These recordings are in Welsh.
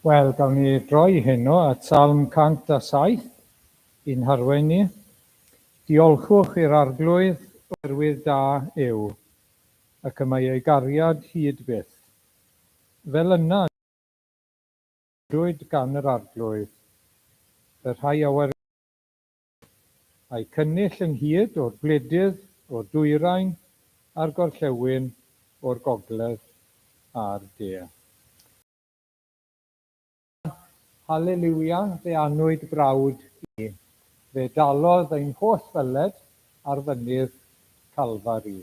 Wel, gawn ni droi heno at Salm 107 i'n harwain ni. Diolchwch i'r Arglwydd oherwydd da yw, ac y mae ei gariad hyd byth. Fel yna dwyd gan yr Arglwydd, y rhai a a'u cynnull ynghyd o'r gwledydd, o'r dwyrain a'r gorllewin, o'r gogledd a'r de. Haleliwia, fe anwyd brawd i ni, fe dalodd ein holl ddyled ar fynydd Calfari.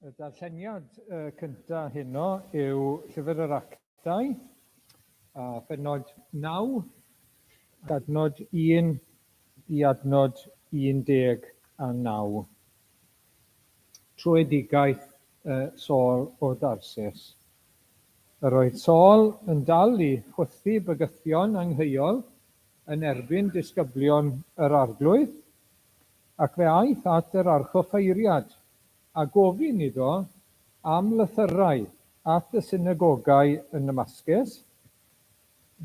Y darlleniad cyntaf heno yw Llyfr yr Actau, a phenod 9, adnod 1 i adnod 19. Tröedigaeth Saul o Darsus. Yr oedd Saul yn dal i chwythu bygythion angheuol yn erbyn disgyblion yr Arglwydd, ac fe aeth at yr archoffeiriad a gofyn iddo am lythyrau at y synagogau yn Namascus,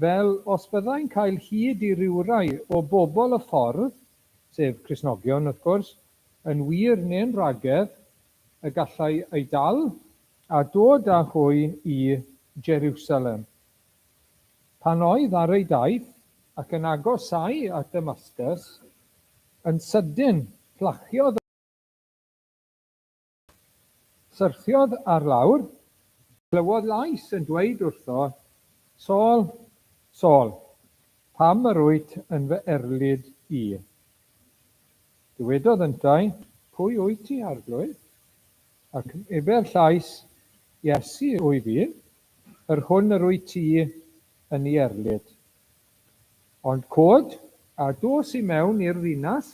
fel os byddai'n cael hyd i rywrai o bobl y ffordd, sef Cristnogion wrth gwrs, yn wir neu'n rhagedd, y gallai eu dal a dod â hwy i Jeriwsalem. Pan oedd ar ei daith, ac yn agosáu at Damascus, yn sydyn fflachiodd y Syrthiodd ar lawr, clywodd lais yn dweud wrtho, Saul, Saul, pam yr wyt yn fy erlid i? Dywedodd yntau, Pwy wyt ti, Arglwydd? Ac ebe'r llais, Iesu wyf fi, yr hwn yr wyt ti yn ei erlid. Ond cod, a dos i mewn i'r ddinas,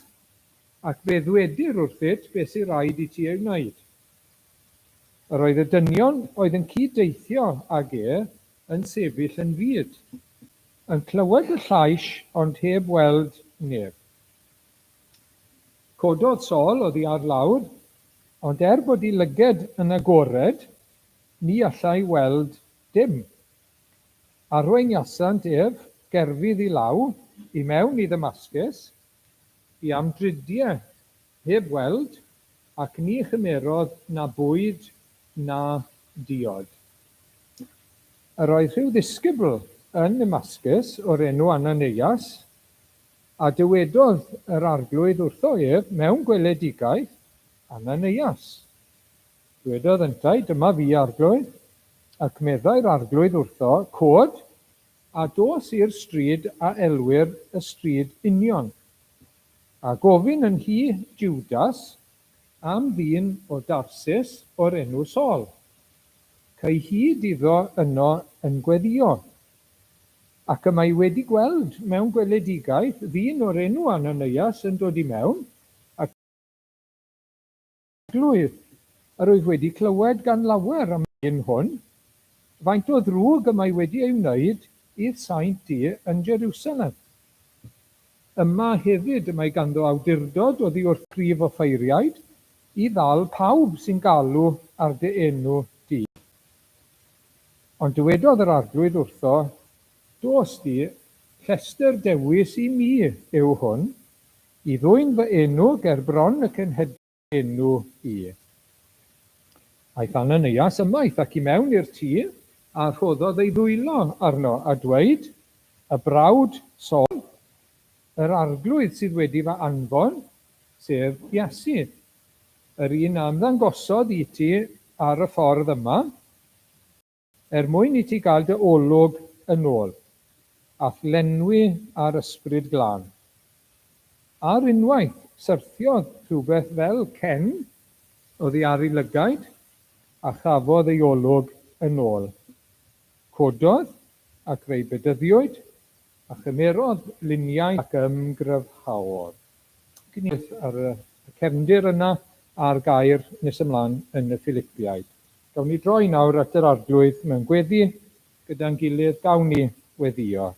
ac fe ddwedir wrthyt beth sy raid i ti ei wneud. Yr oedd y dynion oedd yn cyd-deithio ag e yn sefyll yn fud, yn clywed y llais ond heb weld neb. Cododd Saul oddi ar lawr, ond er bod ei lyged yn agored, ni allai weld dim. Arweiniasant ef, gerfydd i law, i mewn i Ddamascus, i am dridiau heb weld, ac ni chymerodd na bwyd na diod. Yr oedd rhyw ddisgybl yn Namascus o'r enw Ananeias, a dywedodd yr Arglwydd wrtho ef mewn gweledigaeth, Ananeias. Dywedodd yntau, Dyma fi, Arglwydd. Ac meddai'r Arglwydd wrtho, Cod, a dos i'r stryd a elwir y Stryd Union, a gofyn yn nhŷ Jwdas am ddyn o Darsus o'r enw Saul. Cei hyd iddo yno yn gweddïo. Ac y mae wedi gweld mewn gweledigaeth ddyn o'r enw Ananias yn dod i mewn, ac Arglwydd, yr wyf wedi clywed gan lawer am y dyn hwn, faint o ddrwg y mae wedi ei wneud i'th saint di yn Jerusalem. Yma hefyd y mae ganddo awdurdod oddi wrth prif offeiriaid i ddal pawb sy'n galw ar dy enw di. Ond dywedodd yr Arglwydd wrtho, Dos di, llestr dewis i mi yw hwn, i ddwyn fy enw ger bron y cenhedloedd. Enw i. Aeth Ananias ymaith ac i mewn i'r tŷ, a rhoddodd ei ddwylo arno, a dweud, Y brawd Saul, yr Arglwydd sydd wedi fy anfon, sef Iesu, yr un a ymddangosodd i ti ar y ffordd yma, Er mwyn i ti gael dy olwg yn ôl, a'th lenwi â'r Ysbryd Glân. Ar unwaith, syrthiodd rhywbeth fel cen oddi ar ei lygaid, a chafodd ei olwg yn ôl. Cododd, ac fe'i bedyddiwyd, a chymerodd luniaeth ac ymgryfhaodd. Ar y cefndir yna a'r gair nes ymlaen yn y Philipiaid. Gawn ni droi nawr at yr Arglwydd mewn gweddi gyda'n gilydd, gawn ni weddïo.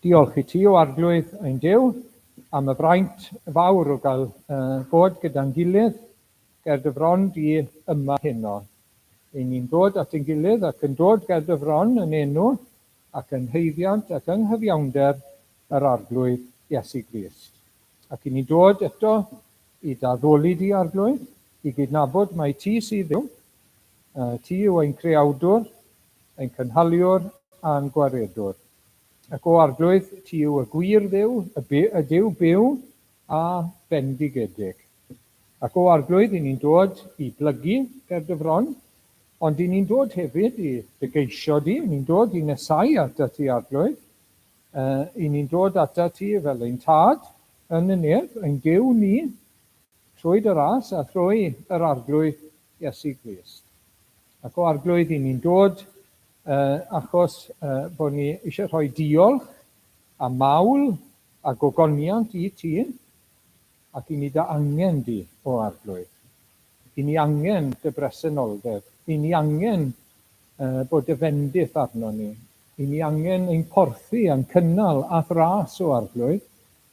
Diolch i ti, o Arglwydd ein Duw, am y fraint fawr o gael bod gyda'n gilydd ger dy fron di yma heno. Ein ni'n dod at ein gilydd ac yn dod ger dy fron yn enw ac yn haeddiant ac yng nghyfiawnder yr Arglwydd Iesu Grist. Ac i ni'n dod eto i d'addoli di, Arglwydd, i gydnabod mai ti sydd Dduw, ti yw ein Creawdwr, ein Cynhaliwr a'n Gwaredwr. Ac o Arglwydd, ti yw y gwir Dduw, y, by, y Duw byw a bendigedig. Ac o Arglwydd, i ni'n dod i blygu ger dy fron, ond i ni'n dod hefyd i dy geisio di, i ni'n dod i nesau atat ti, Arglwydd, I ni'n dod atat ti fel ein Tad yn y nef, ein Duw ni, trwy dy ras a thrwy yr Arglwydd Iesu Grist. Ac o Arglwydd, i ni'n dod achos bod ni eisiau rhoi diolch a mawl a gogoniant i ti, ac i ni dy angen di, o Arglwydd. I ni angen dy bresenoldeb. I ni angen bod dy fendith arno ni. I ni angen ein porthi a'n cynnal a'th ras, o Arglwydd,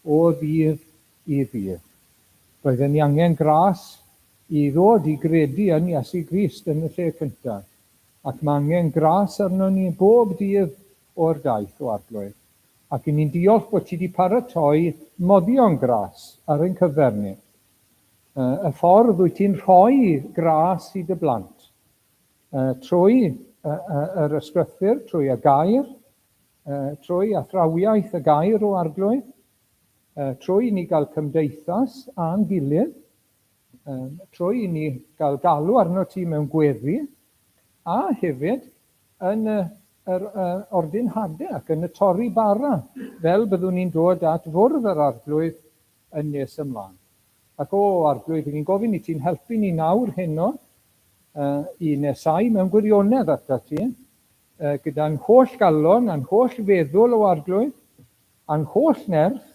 o ddydd i ddydd. Roedden ni angen gras i ddod i gredu yn Iesu Grist yn y lle cyntaf, ac mae angen gras arnon ni bob dydd o'r daith, o Arglwydd. Ac i ni'n diolch bod ti wedi paratoi moddion gras ar ein cyfer ni. Y ffordd wyt ti'n rhoi gras i dy blant. Trwy yr ysgrythur, trwy y gair, trwy athrawiaeth y gair o Arglwydd, trwy i ni gael cymdeithas â'n gilydd, trwy i ni gael galw arno ti mewn gweddi, a hefyd yn y, yr ordinhadau ac yn y torri bara, fel byddwn ni'n dod at fwrdd yr Arglwydd yn nes ymlaen. Ac o, Arglwydd, 'y ni'n gofyn i ti'n helpu ni nawr heno i nesau mewn gwirionedd atat ti, gyda'n holl galon a'n holl feddwl, o Arglwydd, a'n holl nerth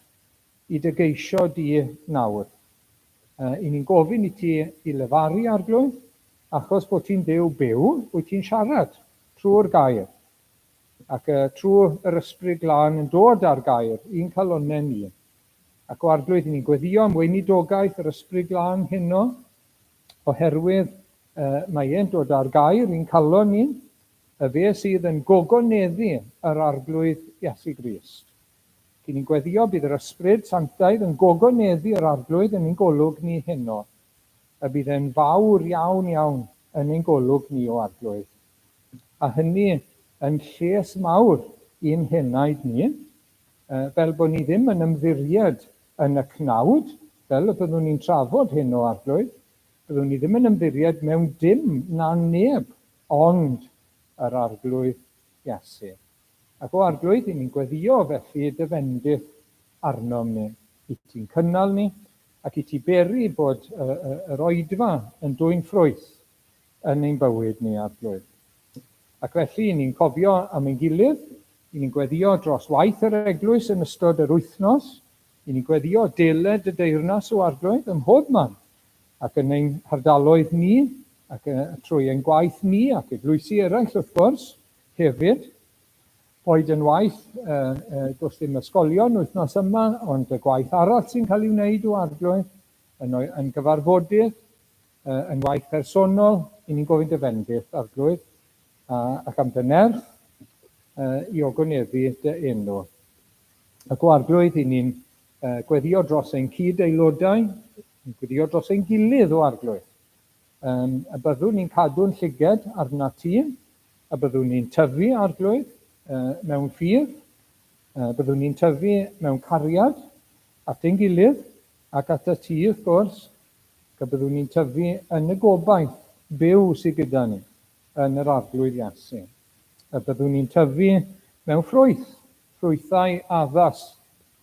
i dy geisio di nawr. I ni'n gofyn i ti i lefaru, Arglwydd, achos bod ti'n Dduw byw, wyt ti'n siarad trwy'r gair, ac trwy yr Ysbryd Glân yn dod â'r gair i'n calonnau ni. Ac o Arglwydd, i ni'n gweddïo am weinidogaeth yr Ysbryd Glân heno, oherwydd mae e'n dod â'r gair i'n calon ni, y fe sydd yn gogoneddu yr Arglwydd Iesu Grist. Cyn ni'n gweddïo, bydd yr Ysbryd Sanctaidd yn gogoneddu yr Arglwydd yn ein golwg ni heno, y bydd e'n fawr iawn iawn yn ein golwg ni, o Arglwydd. A hynny yn lles mawr i'n henaid ni, fel bod ni ddim yn ymddiried yn y cnawd, fel y byddwn ni'n trafod hyn o Arglwydd, byddwn ni ddim yn ymddiried mewn dim na neb ond yr Arglwydd Iesu. Ac o Arglwydd, i ni'n gweddio felly dy fendith arnom ni, i ti'n cynnal ni, ac i ti beri bod yr oedfa yn dwyn ffrwyth yn ein bywyd ni, Arglwydd. Ac felly, i ni'n cofio am ein gilydd, i ni'n gweddio dros waith yr eglwys yn ystod yr wythnos, i ni'n gweddio deled dy deyrnas o Arglwydd ym mhob man, ac yn ein hardaloedd ni, ac trwy ein gwaith ni, ac eglwysi eraill wrth gwrs, hefyd. Boed yn waith, does dim ysgolion wythnos yma, ond y gwaith arall sy'n cael ei wneud o Arglwydd, yn, yn gyfarfodydd, yn waith personol, i ni'n gofyn dy fendith, Arglwydd, ac am dy nerth i ogoneddu dy enw. Ac o Arglwydd, i ni'n gweddio dros ein cyd-aelodau, yn gweddio dros ein gilydd o Arglwydd. Y byddwn ni'n cadw'n llyged arna ti, y byddwn ni'n tyfu, Arglwydd, mewn ffydd, byddwn ni'n tyfu mewn cariad at ein gilydd ac at y ti, wrth gwrs, ac y byddwn ni'n tyfu yn y gobaith byw sydd gyda ni yn yr Arglwydd Iesu. Y byddwn ni'n tyfu mewn ffrwyth, ffrwythau addas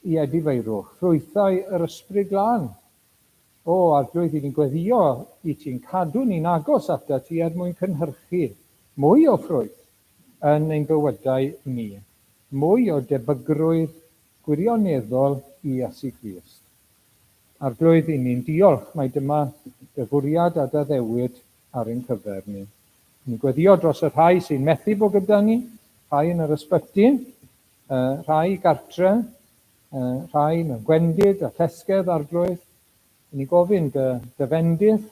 i edifeirwch, ffrwythau yr Ysbryd Glân. O, Arglwydd, i ni'n gweddïo i ti'n cadw ni'n agos atat ti er mwyn cynhyrchu mwy o ffrwyth yn ein bywydau ni, mwy o debygrwydd gwirioneddol i Iesu Grist. Arglwydd, i ni'n diolch mai dyma dy fwriad a dy addewid ar ein cyfer ni. Ni'n gweddïo dros y rhai sy'n methu bod gyda ni, rhai yn yr ysbyty, rhai gartre, Rhai mewn gwendid a llesgedd, Arglwydd, i ni gofyn dy, dy fendith,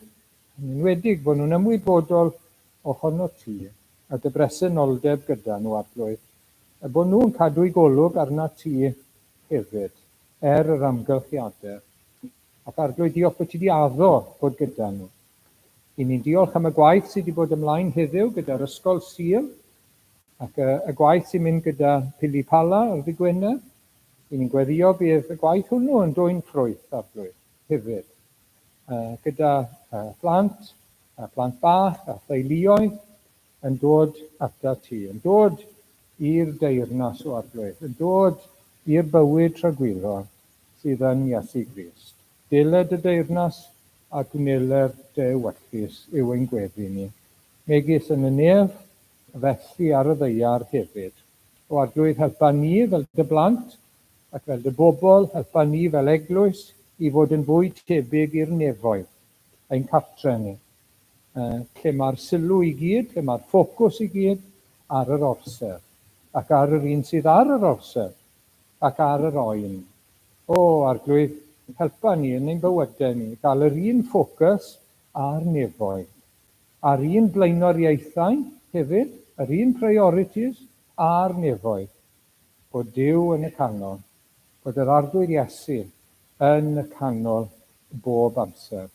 yn enwedig bod nhw'n ymwybodol ohonot ti a dy bresenoldeb gyda nhw, Arglwydd, a bod nhw'n cadw'u golwg arnat ti hefyd, er yr amgylchiadau. Ac Arglwydd, diolch bod ti wedi addo bod gyda nhw. I ni'n diolch am y gwaith sydd wedi bod ymlaen heddiw gyda'r Ysgol Sul, Ac y gwaith sy'n mynd gyda Pili Pala ar ddy' Gwener, 'y ni'n gweddïo bydd y gwaith hwnnw yn dwyn ffrwyth, Arglwydd, hefyd, gyda phlant, a phlant bach, a theuluoedd yn dod atat ti, yn dod i'r deyrnas, o Arglwydd, yn dod i'r bywyd tragwyddol sydd yn Iesu Grist. Deled y deyrnas a gwneler dy ewyllys yw ein gweddi ni, megis yn y nef, felly ar y ddaear hefyd. O Arglwydd, helpa ni fel dy blant ac fel dy bobl, helpa ni fel eglwys i fod yn fwy tebyg i'r nefoedd, ein cartre ni, lle mae'r sylw i gyd, lle mae'r ffocws i gyd ar yr orsedd, ac ar yr un sydd ar yr orsedd, ac ar yr oen. O, Arglwydd, helpa ni yn ein bywydau ni gael yr un ffocws â'r nefoedd. A'r un blaenoriaethau hefyd, yr un priorities â'r nefoedd, bod Duw yn y canol, bod yr Arglwydd Iesu yn y canol bob amser.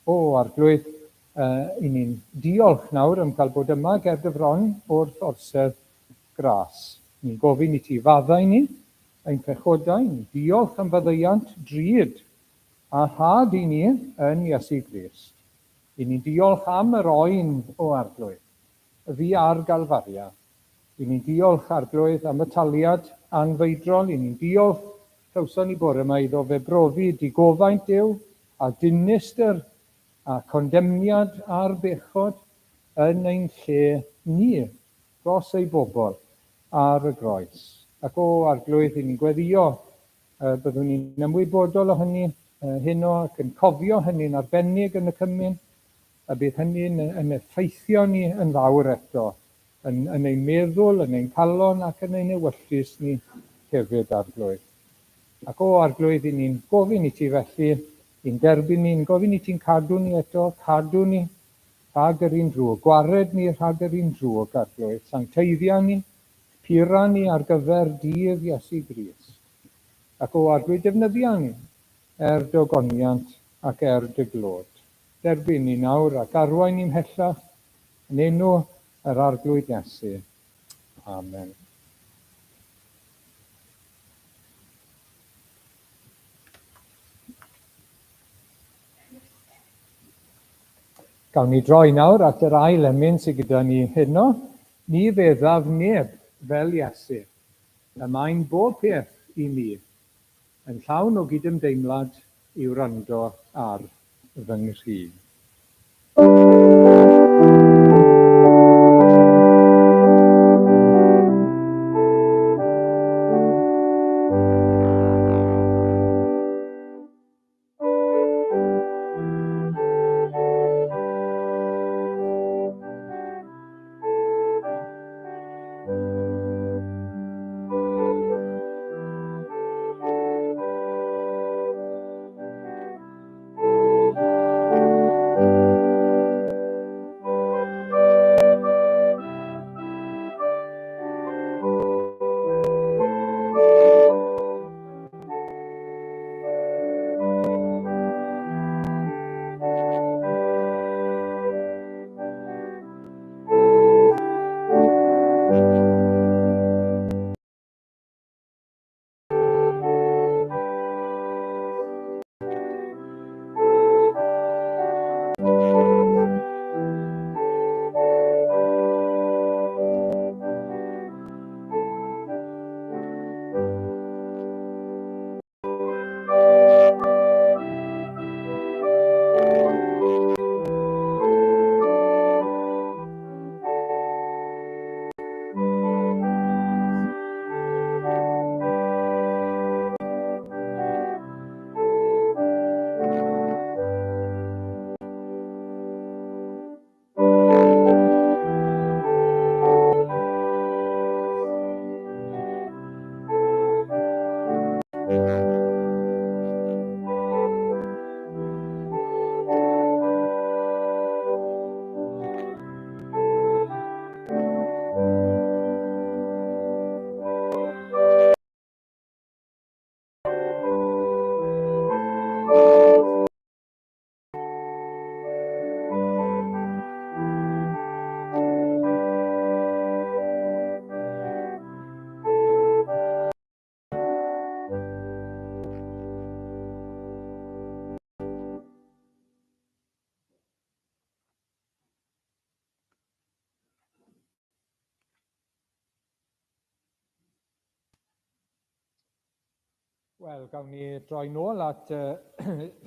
O, Arglwydd, uh, i ni'n diolch nawr am cael bod yma ger dy fron wrth orsedd gras. Ni'n gofyn i ti faddau ni, ein pechodau, ni'n diolch am faddeuant drud a rhad i ni yn Iesu Grist. I ni'n diolch am yr oen, o Arglwydd, y fu ar Galfaria. I ni'n diolch, Arglwydd, am y taliad anfeidrol. I ni'n diolch, clywson ni bore yma, iddo fe brofi digofaint Duw a dinistr a condemniad ar bechod yn ein lle ni dros ei bobl ar y groes. Ac o, Arglwydd, i ni'n gweddïo Byddwn ni'n ymwybodol o hynny heno ac yn cofio hynny'n arbennig yn y cymun, a bydd hynny'n yn effeithio ni yn fawr eto, yn, yn ein meddwl, yn ein calon ac yn ein ewyllys ni hefyd, Arglwydd. Ac o, Arglwydd, i ni'n gofyn i ti felly, i'n derbyn ni'n gofyn i ti'n cadw ni eto, cadw ni rhag yr un drwg, gwared ni rhag yr un drwg, Arglwydd, sancteiddia ni, Pura ni ar gyfer dydd Iesu Grist, ac o Arglwydd defnyddia ni er dy ogoniant ac er dy glod. Derbyn ni nawr ac arwain ni mhellach yn enw yr Arglwydd Iesu. Amen. Gawn ni droi nawr at yr ail emyn sydd gyda ni heno. Ni feddaf neb fel Iesu. Y mae'n bob peth i mi. Yn llawn o gydymdeimlad i wrando ar fy nghri. Wel, gawn ni droi nôl at uh,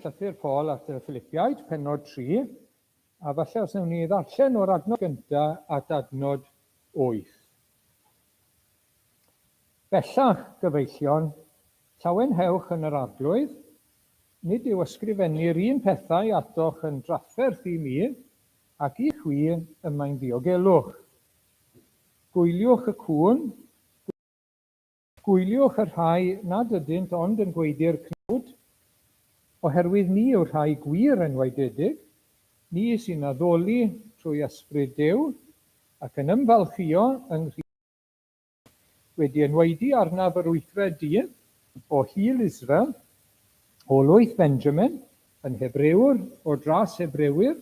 llythyr Paul at y Philipiaid, pennod 3, a falle os wnawn ni ddarllen o'r adnod gyntaf at adnod 8. Bellach, gyfeillion, llawenhewch yn yr Arglwydd, nid yw ysgrifennu'r un pethau atoch yn drafferth i mi, ac i chwi y mae'n ddiogelwch. Gwyliwch y cŵn, Gwyliwch y rhai nad ydynt ond yn gwaedu'r cnawd, oherwydd ni yw'r rhai gwir enwaededig, ni sy'n addoli trwy Ysbryd Duw, ac yn ymfalchïo yng Nghrist, wedi enwaedu arnaf yr wythfed dydd, o hil Israel, o lwyth Benjamin, yn Hebrëwr o dras Hebrewyr,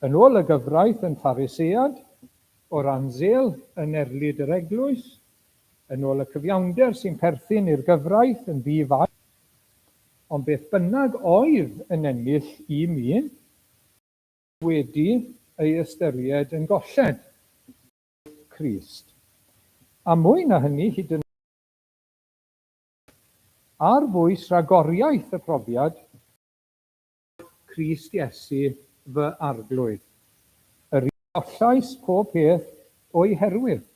yn ôl y gyfraith yn Pharisead, o ran zel yn erlid yr eglwys, Yn ôl y cyfiawnder sy'n perthyn i'r gyfraith yn ddi-fai, ond beth bynnag oedd yn ennill i mi, wedi ei ystyried yn golled. Crist. A mwy na hynny hyd yn Ar bwys rhagoriaeth y profiad, Crist Iesu fy Arglwydd. Yr un gollais pob peth o'i herwydd.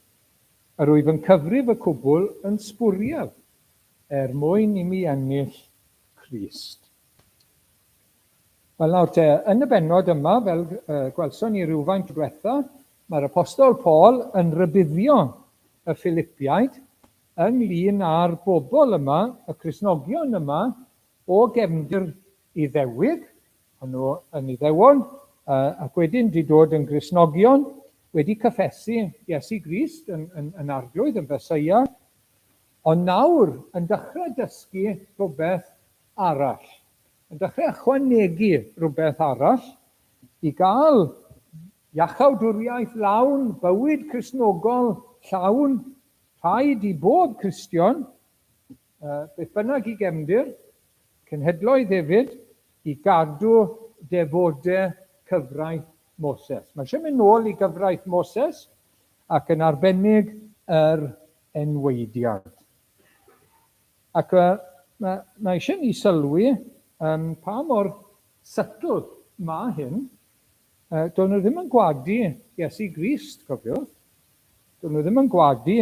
Yr wyf yn cyfrif y cwbl yn sbwriel, er mwyn i mi ennill Crist. Wel nawr te, yn y bennod yma, fel uh, gwelson ni rhywfaint tro diwetha, mae'r Apostol Paul yn rhybuddio y Philipiaid ynglyn â'r bobl yma, y Cristnogion yma, O gefndir Iddewig, o'n nhw yn Iddewon, ac wedyn 'di dod yn Gristnogion, wedi cyffesu Iesu Grist yn, yn, yn Arglwydd, yn Feseia, ond nawr yn dechrau dysgu rhywbeth arall, yn dechrau ychwanegu rhywbeth arall i gael iachawdwriaeth lawn, bywyd Cristnogol llawn, rhaid i bob Cristion Beth bynnag i gefndir, cenhedloedd hefyd, i gadw defodau cyfraith Moses. Mae eisiau mynd nôl i gyfraith Moses ac yn arbennig yr enweidiad. Ac uh, mae, mae eisiau ni sylwi um, pa mor subtle mae hyn. Do'n nhw ddim yn gwadu Iesu Grist, cofiwch. Do'n nhw ddim yn gwadu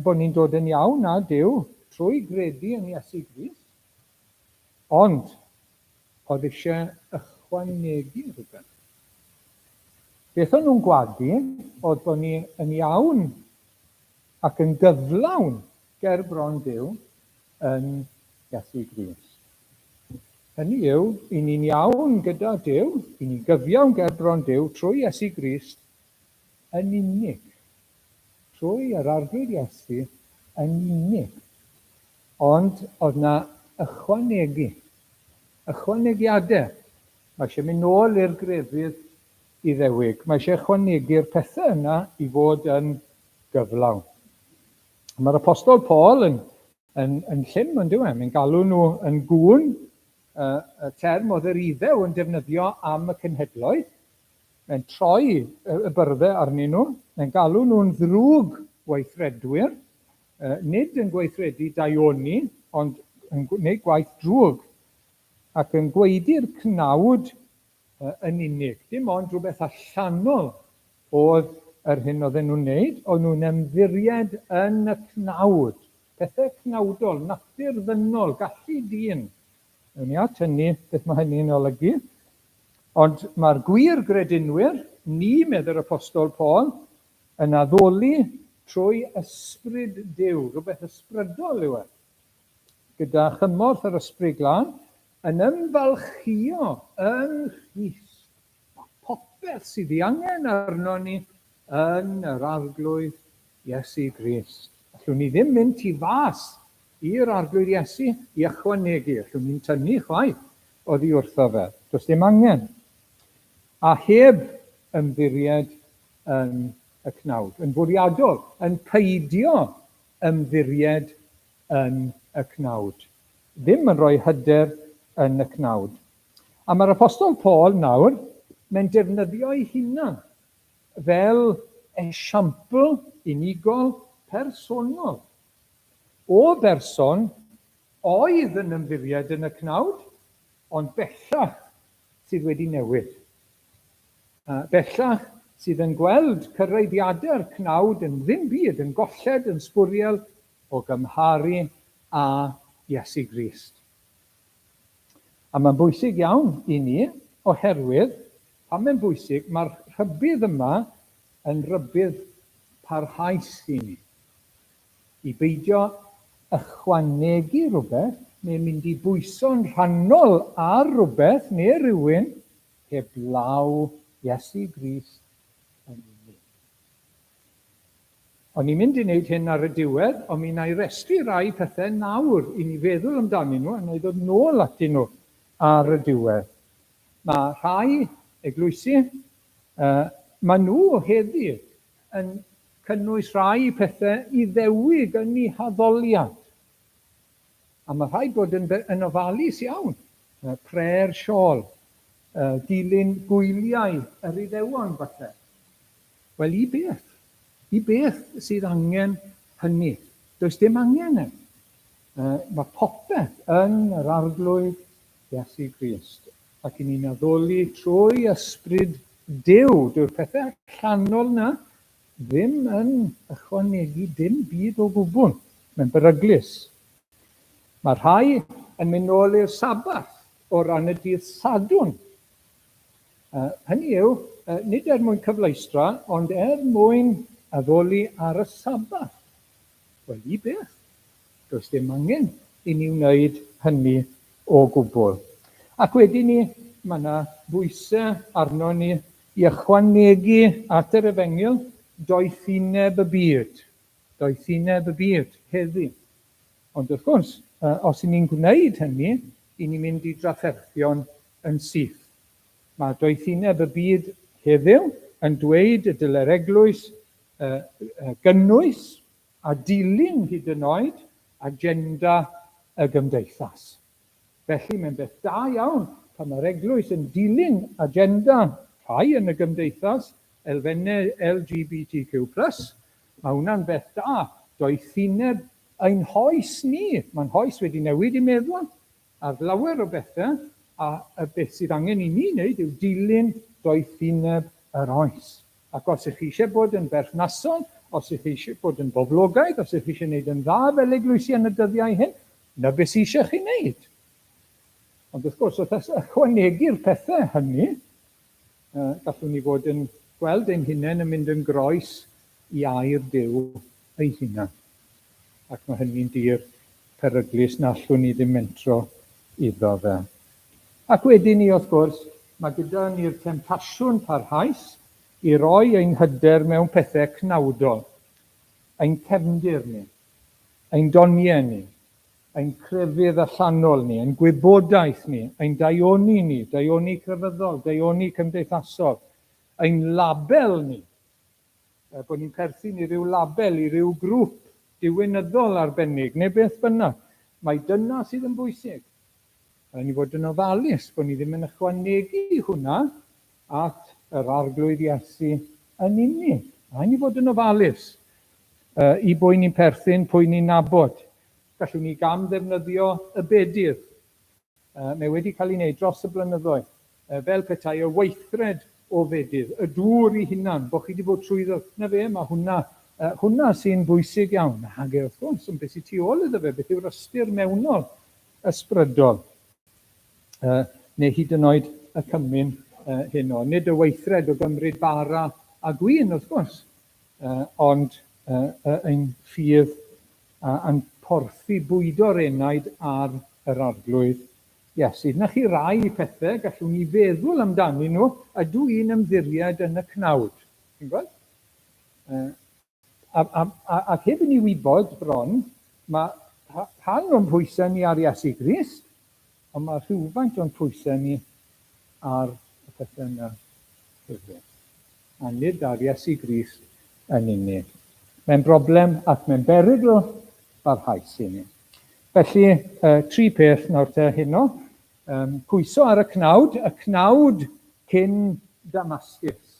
bod ni'n dod yn iawn â Duw trwy gredu yn Iesu Grist. Ond, oedd eisiau ychwanegu rhywbeth. Beth o'n nhw'n gwadu oedd bod ni yn iawn ac yn gyflawn ger bron Duw yn Iesu Grist. Hynny yw, i ni'n iawn gyda Duw, i ni'n gyfiawn ger bron Duw trwy Iesu Grist yn unig. Trwy yr Arglwydd Iesu yn unig. Ond oedd 'na ychwanegu, ychwanegiadau. Mae eisiau mynd nôl i'r grefydd Iddewig. Mae eisiau ychwanegu'r pethau yna i fod yn gyflawn. Mae'r Apostol Paul yn yn, yn llym, yn dyw e? Mae'n galw nhw yn gŵn, y term oedd yr Iddew yn defnyddio am y cenhedloedd. Mae'n troi y byrddau arnyn nhw. Mae'n galw nhw'n ddrwg weithredwyr, nid yn gweithredu daioni, ond yn gwneud gwaith drwg, ac yn gwaedu'r cnawd yn unig. Dim ond rhywbeth allanol oedd yr hyn oedden nhw'n wneud, oedd nhw'n ymddiried yn y cnawd, pethau cnawdol, natur ddynol, gallu dyn. Ewn ni at hynny, beth mae hynny'n olygu. Ond mae'r gwir gredinwyr, ni, medd yr Apostol Paul, yn addoli trwy ysbryd Duw, rhywbeth ysbrydol yw e. Gyda chymorth yr Ysbryd Glân, yn ymfalchïo yng Nghrist. Mae popeth sydd ei angen arnon ni yn yr Arglwydd Iesu Grist. Allwn ni ddim mynd tu fas i'r Arglwydd Iesu i ychwanegu, allwn ni'n tynnu chwaith oddi wrtho fe. Does dim angen. A heb ymddiried yn y cnawd. Yn fwriadol, yn peidio ymddiried yn y cnawd. Ddim yn rhoi hyder yn y cnawd. A mae'r Apostol Paul nawr, mae'n defnyddio'i hunan fel esiampl unigol personol o berson oedd yn ymddiried yn y cnawd, ond bellach sydd wedi newid. Bellach sydd yn gweld cyraeddiadau'r cnawd yn ddim byd, yn golled, yn sbwriel o gymharu â Iesu Grist. A mae'n bwysig iawn i ni, oherwydd, pam mae'n bwysig, mae'r rhybudd yma yn rybudd parhaus i ni. I beidio ychwanegu rhywbeth neu mynd i bwyso'n rhannol ar rywbeth neu rywun heblaw Iesu Grist yn unig. O'n i'n mynd i wneud hyn ar y diwedd, ond mi wna i restru rai pethau nawr i ni feddwl amdanyn nhw a wna i ddod nôl atyn nhw ar y diwedd. Mae rhai eglwysi, uh, maen nhw heddi yn cynnwys rhai pethau Iddewig yn eu haddoliad. A mae rhaid bod yn, yn ofalus iawn. Prayer shawl, dilyn gwyliau yr Iddewon falle. Wel, i beth? I beth sydd angen hynny? Does dim angen e. Mae popeth yn yr Arglwydd Iesu Grist. Ac i ni'n addoli trwy ysbryd Duw. Dyw'r pethau allanol 'na ddim yn ychwanegu dim byd o gwbl. Mae'n beryglus. Mae rhai yn mynd nôl i'r Sabath o ran y dydd Sadwrn. Hynny yw, nid er mwyn cyfleustra, ond er mwyn addoli ar y Sabath. Wel, i beth? Does dim angen i ni wneud hynny o gwbl. Ac wedyn ni, mae yna bwysau arno ni i ychwanegu at yr efengyl doethineb y byd. Doethineb y byd heddi. Ond wrth gwrs, os y'n ni'n gwneud hynny, y'n ni'n mynd i drafferthion yn syth. Mae doethineb y byd heddiw yn dweud y dyle'r eglwys gynnwys a dilyn hyd yn oed agenda y gymdeithas. Felly, mae'n beth da iawn pan mae'r eglwys yn dilyn agenda rhai yn y gymdeithas, elfennau LGBTQ+, mae hwnna'n beth da. Doethineb ein hoes ni, mae'n hoes wedi newid i meddwl ar lawer o bethau, a y beth sydd angen i ni wneud yw dilyn doethineb yr oes. Ac os ych chi eisiau bod yn berthnasol, os ych chi eisiau bod yn boblogaidd, os ych chi eisiau gwneud yn dda fel eglwysi yn y dyddiau hyn, 'na beth sydd eisiau chi wneud. Ond wrth gwrs, wrth ychwanegu'r pethau hynny, gallwn ni fod yn gweld ein hunain yn mynd yn groes i air Duw ei hunan. Ac mae hynny'n dir peryglus na allwn ni ddim mentro iddo fe. Ac wedyn ni, wrth gwrs, mae gyda ni'r temtasiwn parhaus i roi ein hyder mewn pethau cnawdol, ein cefndir ni, ein doniau ni, ein crefydd allanol ni, ein gwybodaeth ni, ein daioni ni, daioni crefyddol, daioni cymdeithasol, ein label ni, bod ni'n perthyn i ryw label, i ryw grŵp diwinyddol arbennig, neu beth bynnag. Mai dyna sydd yn bwysig. Rhaid ni fod yn ofalus bod ni ddim yn ychwanegu hwnna at yr Arglwydd Iesu yn unig. Rhaid ni fod yn ofalus i bwy ni'n perthyn, pwy ni'n nabod. Gallwn ni gam ddefnyddio y bedydd. Mae wedi cael ei wneud dros y blynyddoedd, fel petai y weithred o fedydd, y dŵr ei hunan, bod chi wedi bod trwyddo. 'Na fe, mae hwnna, hwnna sy'n bwysig iawn. Nage, wrth gwrs, ond beth sydd tu ôl iddo fe? Beth yw'r ystyr mewnol ysbrydol? Neu hyd yn oed y cymun heno. Nid y weithred o gymryd bara a gwin, wrth gwrs, ond ein ffydd a'n porthi bwydo'r enaid ar yr Arglwydd Iesu. 'Na chi rai pethau gallwn ni feddwl amdanyn nhw, ydw i'n ymddiried yn y cnawd? Chi'n gweld? A, a, a, ac heb i ni wybod bron, mae rhan o'n pwysau ni ar Iesu Grist, ond mae rhywfaint o'n pwysau ni ar y pethau yna hefyd. A nid ar Iesu Grist yn unig. Mae'n broblem ac mae'n berygl barhaus i ni. Felly, tri peth nawr te heno. Pwyso ar y cnawd, y cnawd cyn Damascus.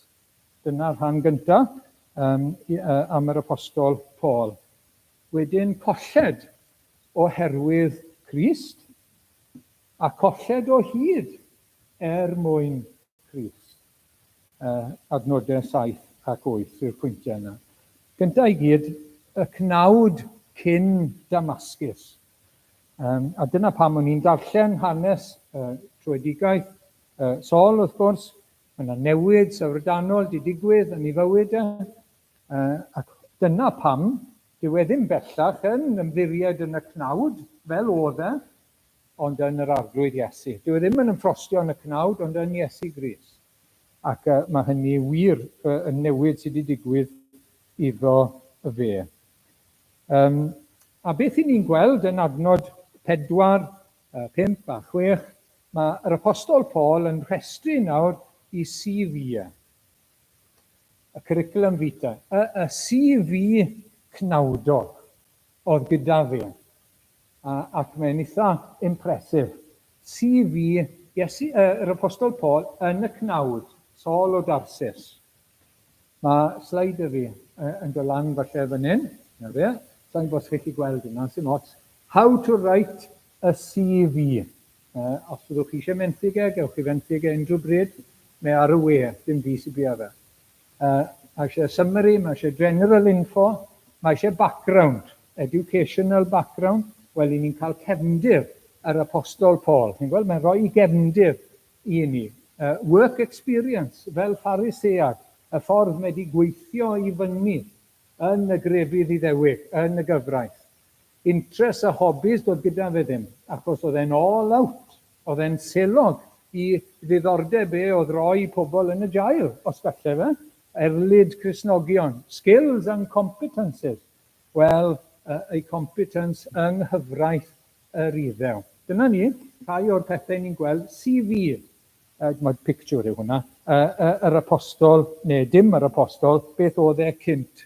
Dyna'r rhan gyntaf am yr Apostol Paul. Wedyn colled oherwydd Crist, a colled o hyd er mwyn Crist. Adnodau 7 ac 8 yw'r pwyntiau yna. Gyntaf i gyd, y cnawd cyn Damascus. A dyna pam o'n i'n darllen hanes tröedigaeth Saul, wrth gwrs. Mae yna newid syfrdanol 'di digwydd yn ei fywyd e, ac dyna pam dyw e ddim bellach yn ymddiried yn y cnawd fel oedd e, ond yn yr Arglwydd Iesu. Dyw e ddim yn ymffrostio yn y cnawd, ond yn Iesu Grist. Ac mae hynny wir yn newid sydd wedi digwydd iddo fe. A beth 'y ni'n gweld yn adnod 4, 5 a 6, mae yr Apostol Paul yn rhestru nawr i CV e. Y curriculum vitae. Y, y CV cnawdog oedd gyda fe. A, ac mae'n eitha impressive. CV Iesu, yr Apostol Paul yn y cnawd, Saul o Darsus. Mae slider fi yn dod lan falle fan hyn. Na fe. Sa'n gwybod os chi'n gallu gweld hwnna, sy'n ots. How to write a CV. Os byddwch chi eisiau menthyg e, gewch chi fenthyg e unrhyw bryd. Mae ar y we, dim fi sy'n bia fe. Mae eisiau summary, mae eisiau general info, mae eisiau background, educational background. Wel, i ni'n cael cefndir yr Apostol Paul. Chi'n gweld, mae'n rhoi gefndir i ni. Work experience, fel Pharisead, y ffordd mae wedi gweithio i fyny yn y grefydd Iddewig, yn y gyfraith. Interests a hobbies doedd gyda fe ddim, achos oedd e'n all out, oedd e'n selog i ddiddordeb e oedd roi pobl yn y jail, os galle fe, erlid Cristnogion. Skills and competences, wel, ei competence yng nghyfraith yr Iddew. Dyna ni, rhai o'r pethau ni'n gweld, CV, mae pictiwr yw hwnna, yr apostol, neu dim yr apostol, beth oedd e cynt,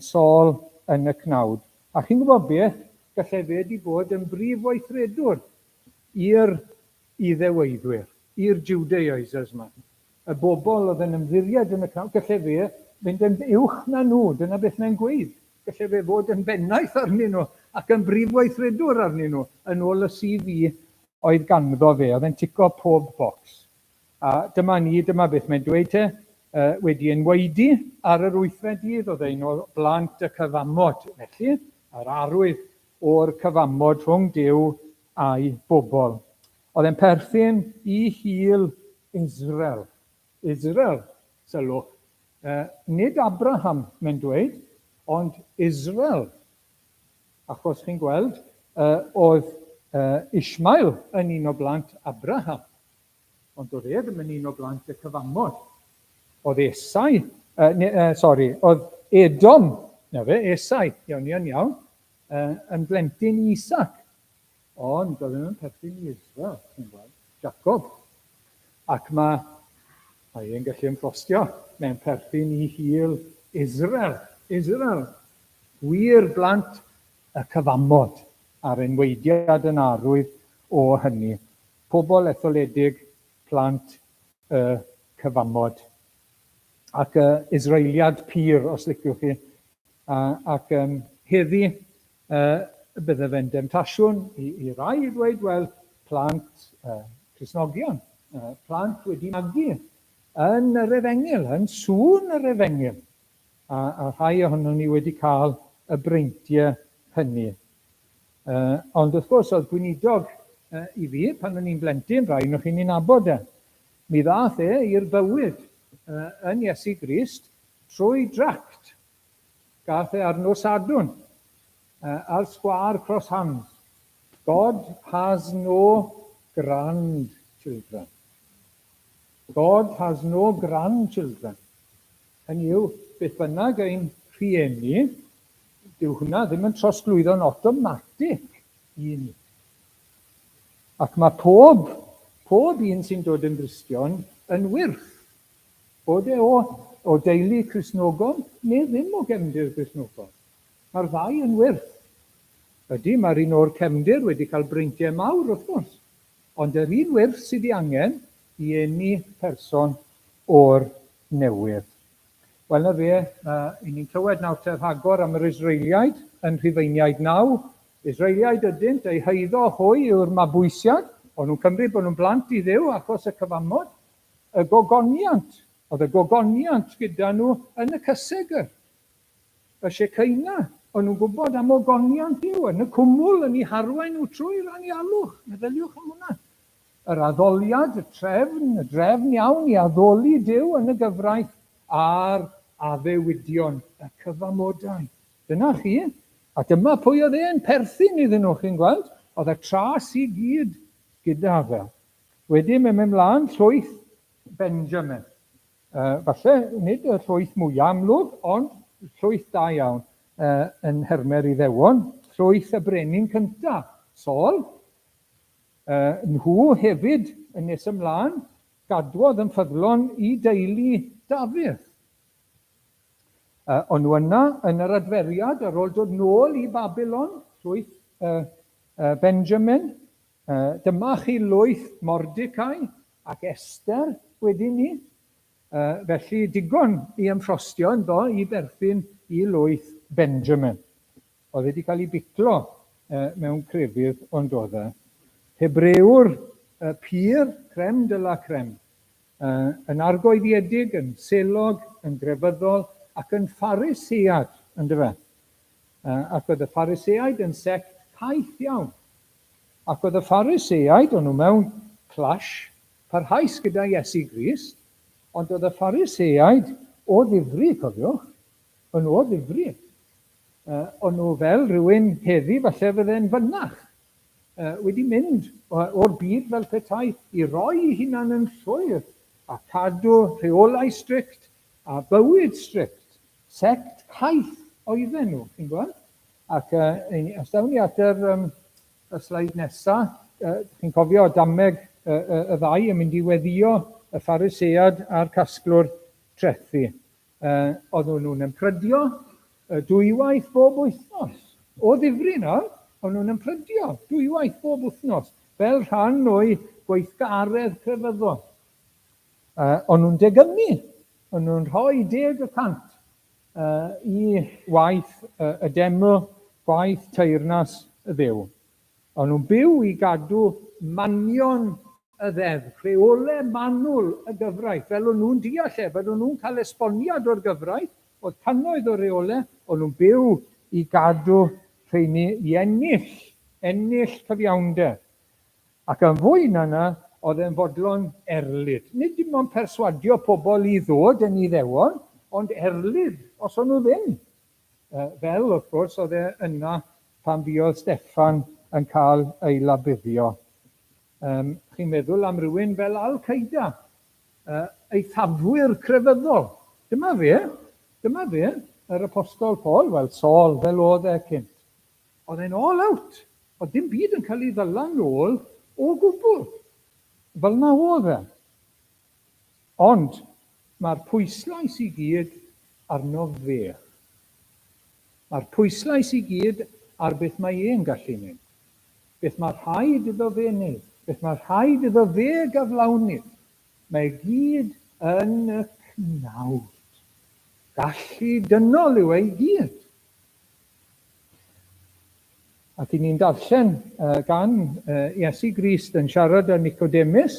Saul yn y cnawd. A chi'n gwybod beth, gallai fe wedi bod yn brif weithredwr i'r Iddeweiddwyr, i'r Judaizers yma. Y bobl oedd yn ymddiried yn y cnawd, gallai fe fynd yn uwch na nhw, dyna beth mae'n gweud. Gallai fe fod yn bennaeth arnyn nhw ac yn brif weithredwr arnyn nhw, yn ôl y CV oedd ganddo fe, oedd e'n tico pob bocs. A dyma ni, dyma beth mae'n dweud te, wedi enwaedu ar yr wythfed dydd, oedd un o blant y cyfamod. Felly, yr arwydd o'r cyfamod rhwng Duw a'i bobl. Oedd e'n perthyn i hil Israel. Israel, sylwch. Nid Abraham, mae'n dweud, ond Israel. Achos chi'n gweld, oedd Ishmael yn un o blant Abraham. Ond doedd e ddim yn un o blant y cyfamod. Oedd Esau, uh, ne, uh, sori, oedd Edom, na fe, Esau, iawn, iawn, iawn, uh, yn blentyn i Isaac. Ond doedd e ddim yn perthyn i Israel, chi'n gweld, Jacob. Ac mae, mae e'n gallu ymffrostio, mae'n perthyn i hil Israel. Israel, gwir blant y cyfamod, a'r enwaediad yn arwydd o hynny. Pobl etholedig, plant y cyfamod. Ac uh, Israeliad pur, os liciwch chi. Ac um, heddi, uh, bydde fe'n demtasiwn i, i rai i ddweud, wel, plant uh, Cristnogion, uh, plant wedi magu yn yr efengyl, yn sŵn yr efengyl. A, a rhai ohonon ni wedi cael y breintiau hynny. Uh, ond wrth gwrs, oedd gweinidog uh, i fi pan o'n i'n blentyn, rhai o'n chi'n ei nabod e. Mi ddaeth e i'r bywyd uh, yn Iesu Grist trwy dract. Gath e ar nos Sadwrn uh, ar sgwâr Cross Hands. God has no grandchildren. God has no grandchildren. Hynny yw, beth bynnag ein rhieni, dyw hwnna ddim yn trosglwyddo'n awtomatig i ni. Ac mae pob, pob un sy'n dod yn Gristion yn wyrth. Bod e o, o deulu Cristnogol neu ddim o gefndir Gristnogol. Mae'r ddau yn wyrth. Ydy, mae'r un o'r cefndir wedi cael breintiau mawr, wrth gwrs. Ond yr un wyrth sydd ei angen i eni person o'r newydd. Wel, 'na fe, uh, i ni'n clywed nawr te rhagor am yr Israeliaid yn Rhufeiniaid 9. Israeliaid ydynt, eu haeddo hwy yw'r mabwysiad, o'n nhw'n cymryd bod nhw'n blant i Dduw achos y cyfamod. Y gogoniant, oedd y gogoniant gyda nhw yn y cysegr. Y Shekinah, o'n nhw'n gwybod am ogoniant Duw yn y cwmwl yn eu harwain nhw trwy'r anialwch. Meddyliwch am hwnna. Yr addoliad, y trefn, y drefn iawn i addoli Duw yn y gyfraith a'r addewidion, y cyfamodau. Dyna chi. A dyma pwy oedd e'n perthyn iddyn nhw, chi'n gweld? Oedd y tras i gyd gyda fe. Wedyn mae'n mynd mlaen llwyth Benjamin. Falle nid y llwyth mwyaf amlwg, ond llwyth da iawn yn nhermau'r Iddewon, llwyth y brenin cyntaf, Saul. Nhw hefyd, yn nes ymlaen, gadwodd yn ffyddlon i deulu Dafydd. O'n nhw yna yn yr adferiad ar ôl dod nôl i Babilon, llwyth Benjamin. Dyma chi lwyth Mordecai ac Esther wedyn 'ny. Felly digon i ymffrostio ynddo i berthyn i lwyth Benjamin. Oedd wedi cael ei biclo mewn crefydd ond oedd e. Hebrëwr pur, crème de la crème. Yn argoeddiedig, yn selog, yn grefyddol ac yn Pharisead, yndyfe? Ac oedd y Phariseaid yn sect caeth iawn. Ac oedd y Phariseaid, o'n nhw mewn clash parhaus gyda Iesu Grist, ond oedd y Phariseaid o ddifri, cofiwch, o'n nhw o ddifri. Uh, o'n nhw fel rhywun heddi falle fydde'n fynach, uh, wedi mynd o'r byd fel petai i roi ei hunan yn llwyr a cadw rheolau strict a bywyd strict. Sect caeth oedden nhw, chi'n gweld? Ac uh, os dawn ni at yr, um, y sleid nesa, uh, chi'n cofio dameg uh, uh, y ddau yn mynd i weddio y Pharisead a'r casglwr trethi. Uh, oedden nhw'n ymprydio uh, dwywaith bob wythnos. O ddifri nawr, oedden nhw'n ymprydio dwywaith bob wythnos fel rhan o'i gweithgaredd crefyddol. O'n nhw'n degymu, o'n nhw'n rhoi 10% i waith y deml, gwaith teyrnas Dduw. O'n nhw'n byw i gadw manion y ddeddf, rheolau manwl y gyfraith, fel o'n nhw'n deall e, fel o'n nhw'n cael esboniad o'r gyfraith, oedd cannoedd o reolau, o'n nhw'n byw i gadw rheini i ennill, ennill cyfiawnder. Ac yn fwy na 'na, oedd e'n fodlon erlid. Nid dim ond perswadio pobl i ddod yn Iddewon, ond erlid os o'n nhw ddim. Fel, wrth gwrs, oedd e yna pan fuodd Steffan yn cael ei labyddio. Um, chi'n meddwl am rywun fel Al-Qaeda, eithafwyr crefyddol. Dyma fe, dyma fe, yr apostol Paul, wel Saul, fel oedd e cynt. Oedd e'n all out. Oedd dim byd yn cael ei ddala nôl o gwbl. Fel 'na oedd e. Ond mae'r pwyslais i gyd arno fe. Mae'r pwyslais i gyd ar beth mae e'n gallu wneud. Beth mae rhaid iddo fe wneud. Beth mae rhaid iddo fe gyflawni. Mae e gyd yn y cnawd. Gallu dynol yw e i gyd. Ac i ni'n darllen gan Iesu Grist yn siarad â Nicodemus,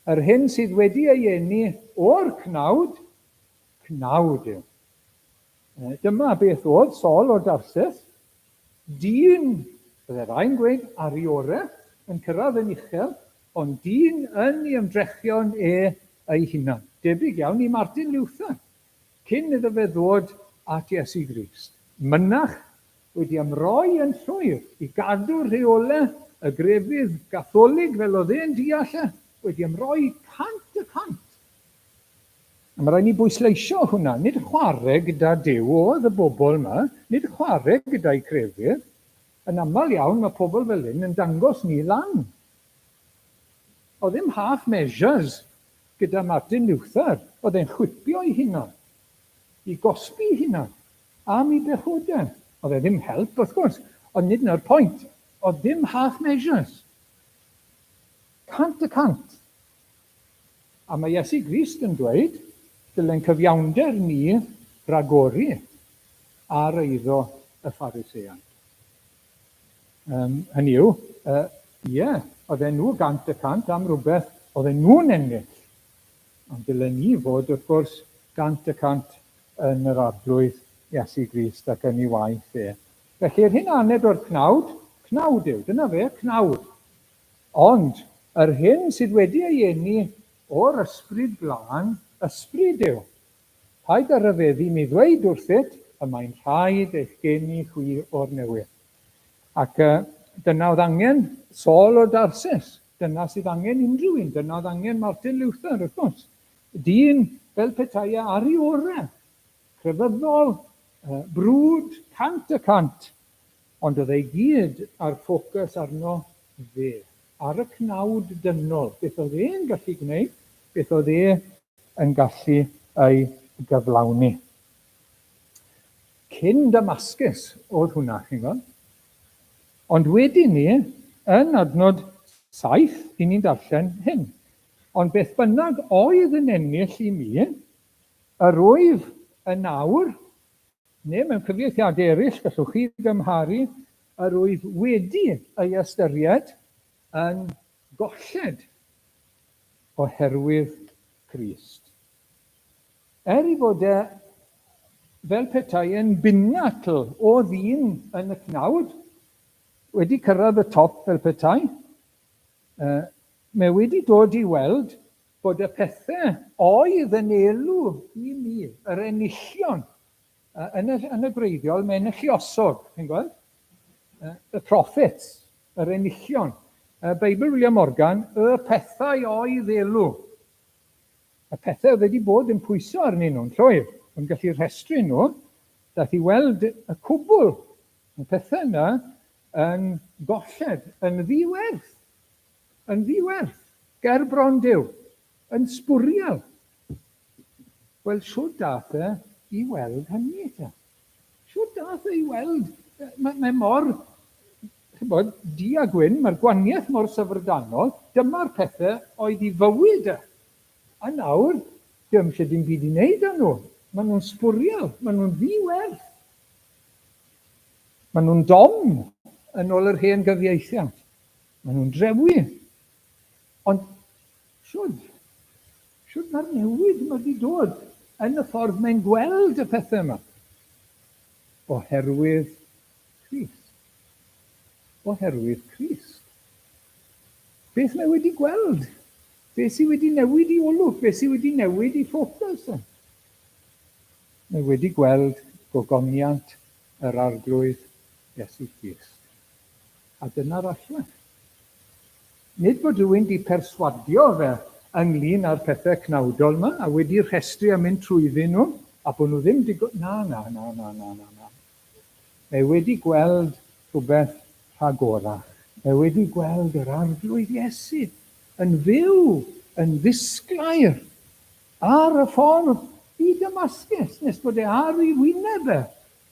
yr hyn sydd wedi ei eni o'r cnawd, cnawd yw. Dyma beth oedd Saul o Darsus, dyn, bydde rhai'n gweud, ar ei ore, yn cyrraedd yn uchel, ond dyn yn ei ymdrechion e ei hunan. Debyg iawn i Martin Luther. Cyn iddo fe ddod at Iesu Grist, mynach wedi ymroi yn llwyr i gadw rheole y grefydd Gatholig fel oedd e'n deall e, wedi ymroi 100%. A mae rhaid ni bwysleisio hwnna, nid chwarae gyda Duw oedd y bobl yma, nid chwarae gyda'i crefydd. Yn aml iawn mae pobl fel hyn yn dangos ni lan. Oedd ddim half measures gyda Martin Luther, oedd e'n chwipio ei hunan, i gosbi ei hunan am ei bechodau. Oedd e ddim help, wrth gwrs, ond nid 'na'r pwynt. Oedd ddim half measures. 100%. A mae Iesu Grist yn dweud, dyle'n cyfiawnder ni ragori ar eiddo y Phariseaid. Hynny yw, ie, oedden nhw 100% am rywbeth oedden nhw'n ennill. Ond dylen ni fod, wrth gwrs, 100% yn yr Arglwydd Iesu Grist ac yn ei waith e. Felly, yr hyn a aned o'r cnawd, cnawd yw, dyna fe, cnawd. Ond yr hyn sydd wedi ei eni o'r Ysbryd Glân, ysbryd yw. Paid â rhyfeddu mi ddweud wrthyt, y mae'n rhaid eich geni chwi o'r newydd. Ac dyna oedd angen Saul o Darsus. Dyna sydd angen unrhyw un. Dyna oedd angen Martin Luther, wrth gwrs. Dyn fel petai e ar ei orau. Crefyddol, brwd, 100%. Ond oedd e i gyd â'r ffocws arno fe, ar y cnawd dynol. Beth oedd e'n gallu gwneud, beth oedd e yn gallu ei gyflawni. Cyn Damascus oedd hwnna, chi'n gweld. Ond wedi ni, yn adnod 7, i ni'n darllen hyn. Ond beth bynnag oedd yn ennill i mi, yr wyf yn awr, neu mewn cyfieithiadau eraill, gallwch chi gymharu, yr wyf wedi ei ystyried yn golled oherwydd Crist. Er ei fod e fel petai yn binacl o ddyn yn y cnawd, wedi cyrraedd y top fel petai, mae wedi dod i weld bod y pethau oedd yn elw i mi, yr enillion, yn y, yn y gwreiddiol mae'n y lluosog, chi'n gweld? Y profits, yr enillion. Beibl William Morgan, y pethau oedd elw. Y pethau oedd wedi bod yn pwyso arnyn nhw'n llwyr, yn gallu rhestru nhw, daeth i weld y cwbl, y pethau yna, yn golled, yn ddiwerth, yn ddiwerth, ger bron Duw, yn sbwriel. Wel, shwd dath e i weld hynny te? Shwd dath e i weld? Mae, mae mor, chybod, du a gwyn, mae'r gwaniaeth mor syfrdanol, dyma'r pethau oedd i fywyd e. A nawr, dwi eisiau dim byd i wneud â nhw. Maen nhw'n sbwriel, maen nhw'n ddi-werth. Maen nhw'n dom yn ôl yr hen gyfieithiad. Maen nhw'n drewi. Ond shwd? Shwd mae'r newid yma wedi dod yn y ffordd mae'n gweld y pethau yma? Oherwydd Crist. Oherwydd Crist. Beth mae wedi gweld? Beth sydd wedi newid i olwg? Beth sydd wedi newid i ffocws? Mae wedi gweld gogoniant yr Arglwydd Iesu Grist. A dyna'r allwedd. Nid bod rhywun 'di perswadio fe ynglyn â'r pethau cnawdol 'ma a wedi rhestru a mynd trwyddyn nhw a bod nhw ddim digon... Na, na, na, na, na, na, na. Mae wedi gweld rhywbeth rhagorach. Mae wedi gweld yr Arglwydd Iesu yn fyw, yn ddisglair ar y ffordd i Damascus nes bod e ar ei wyneb e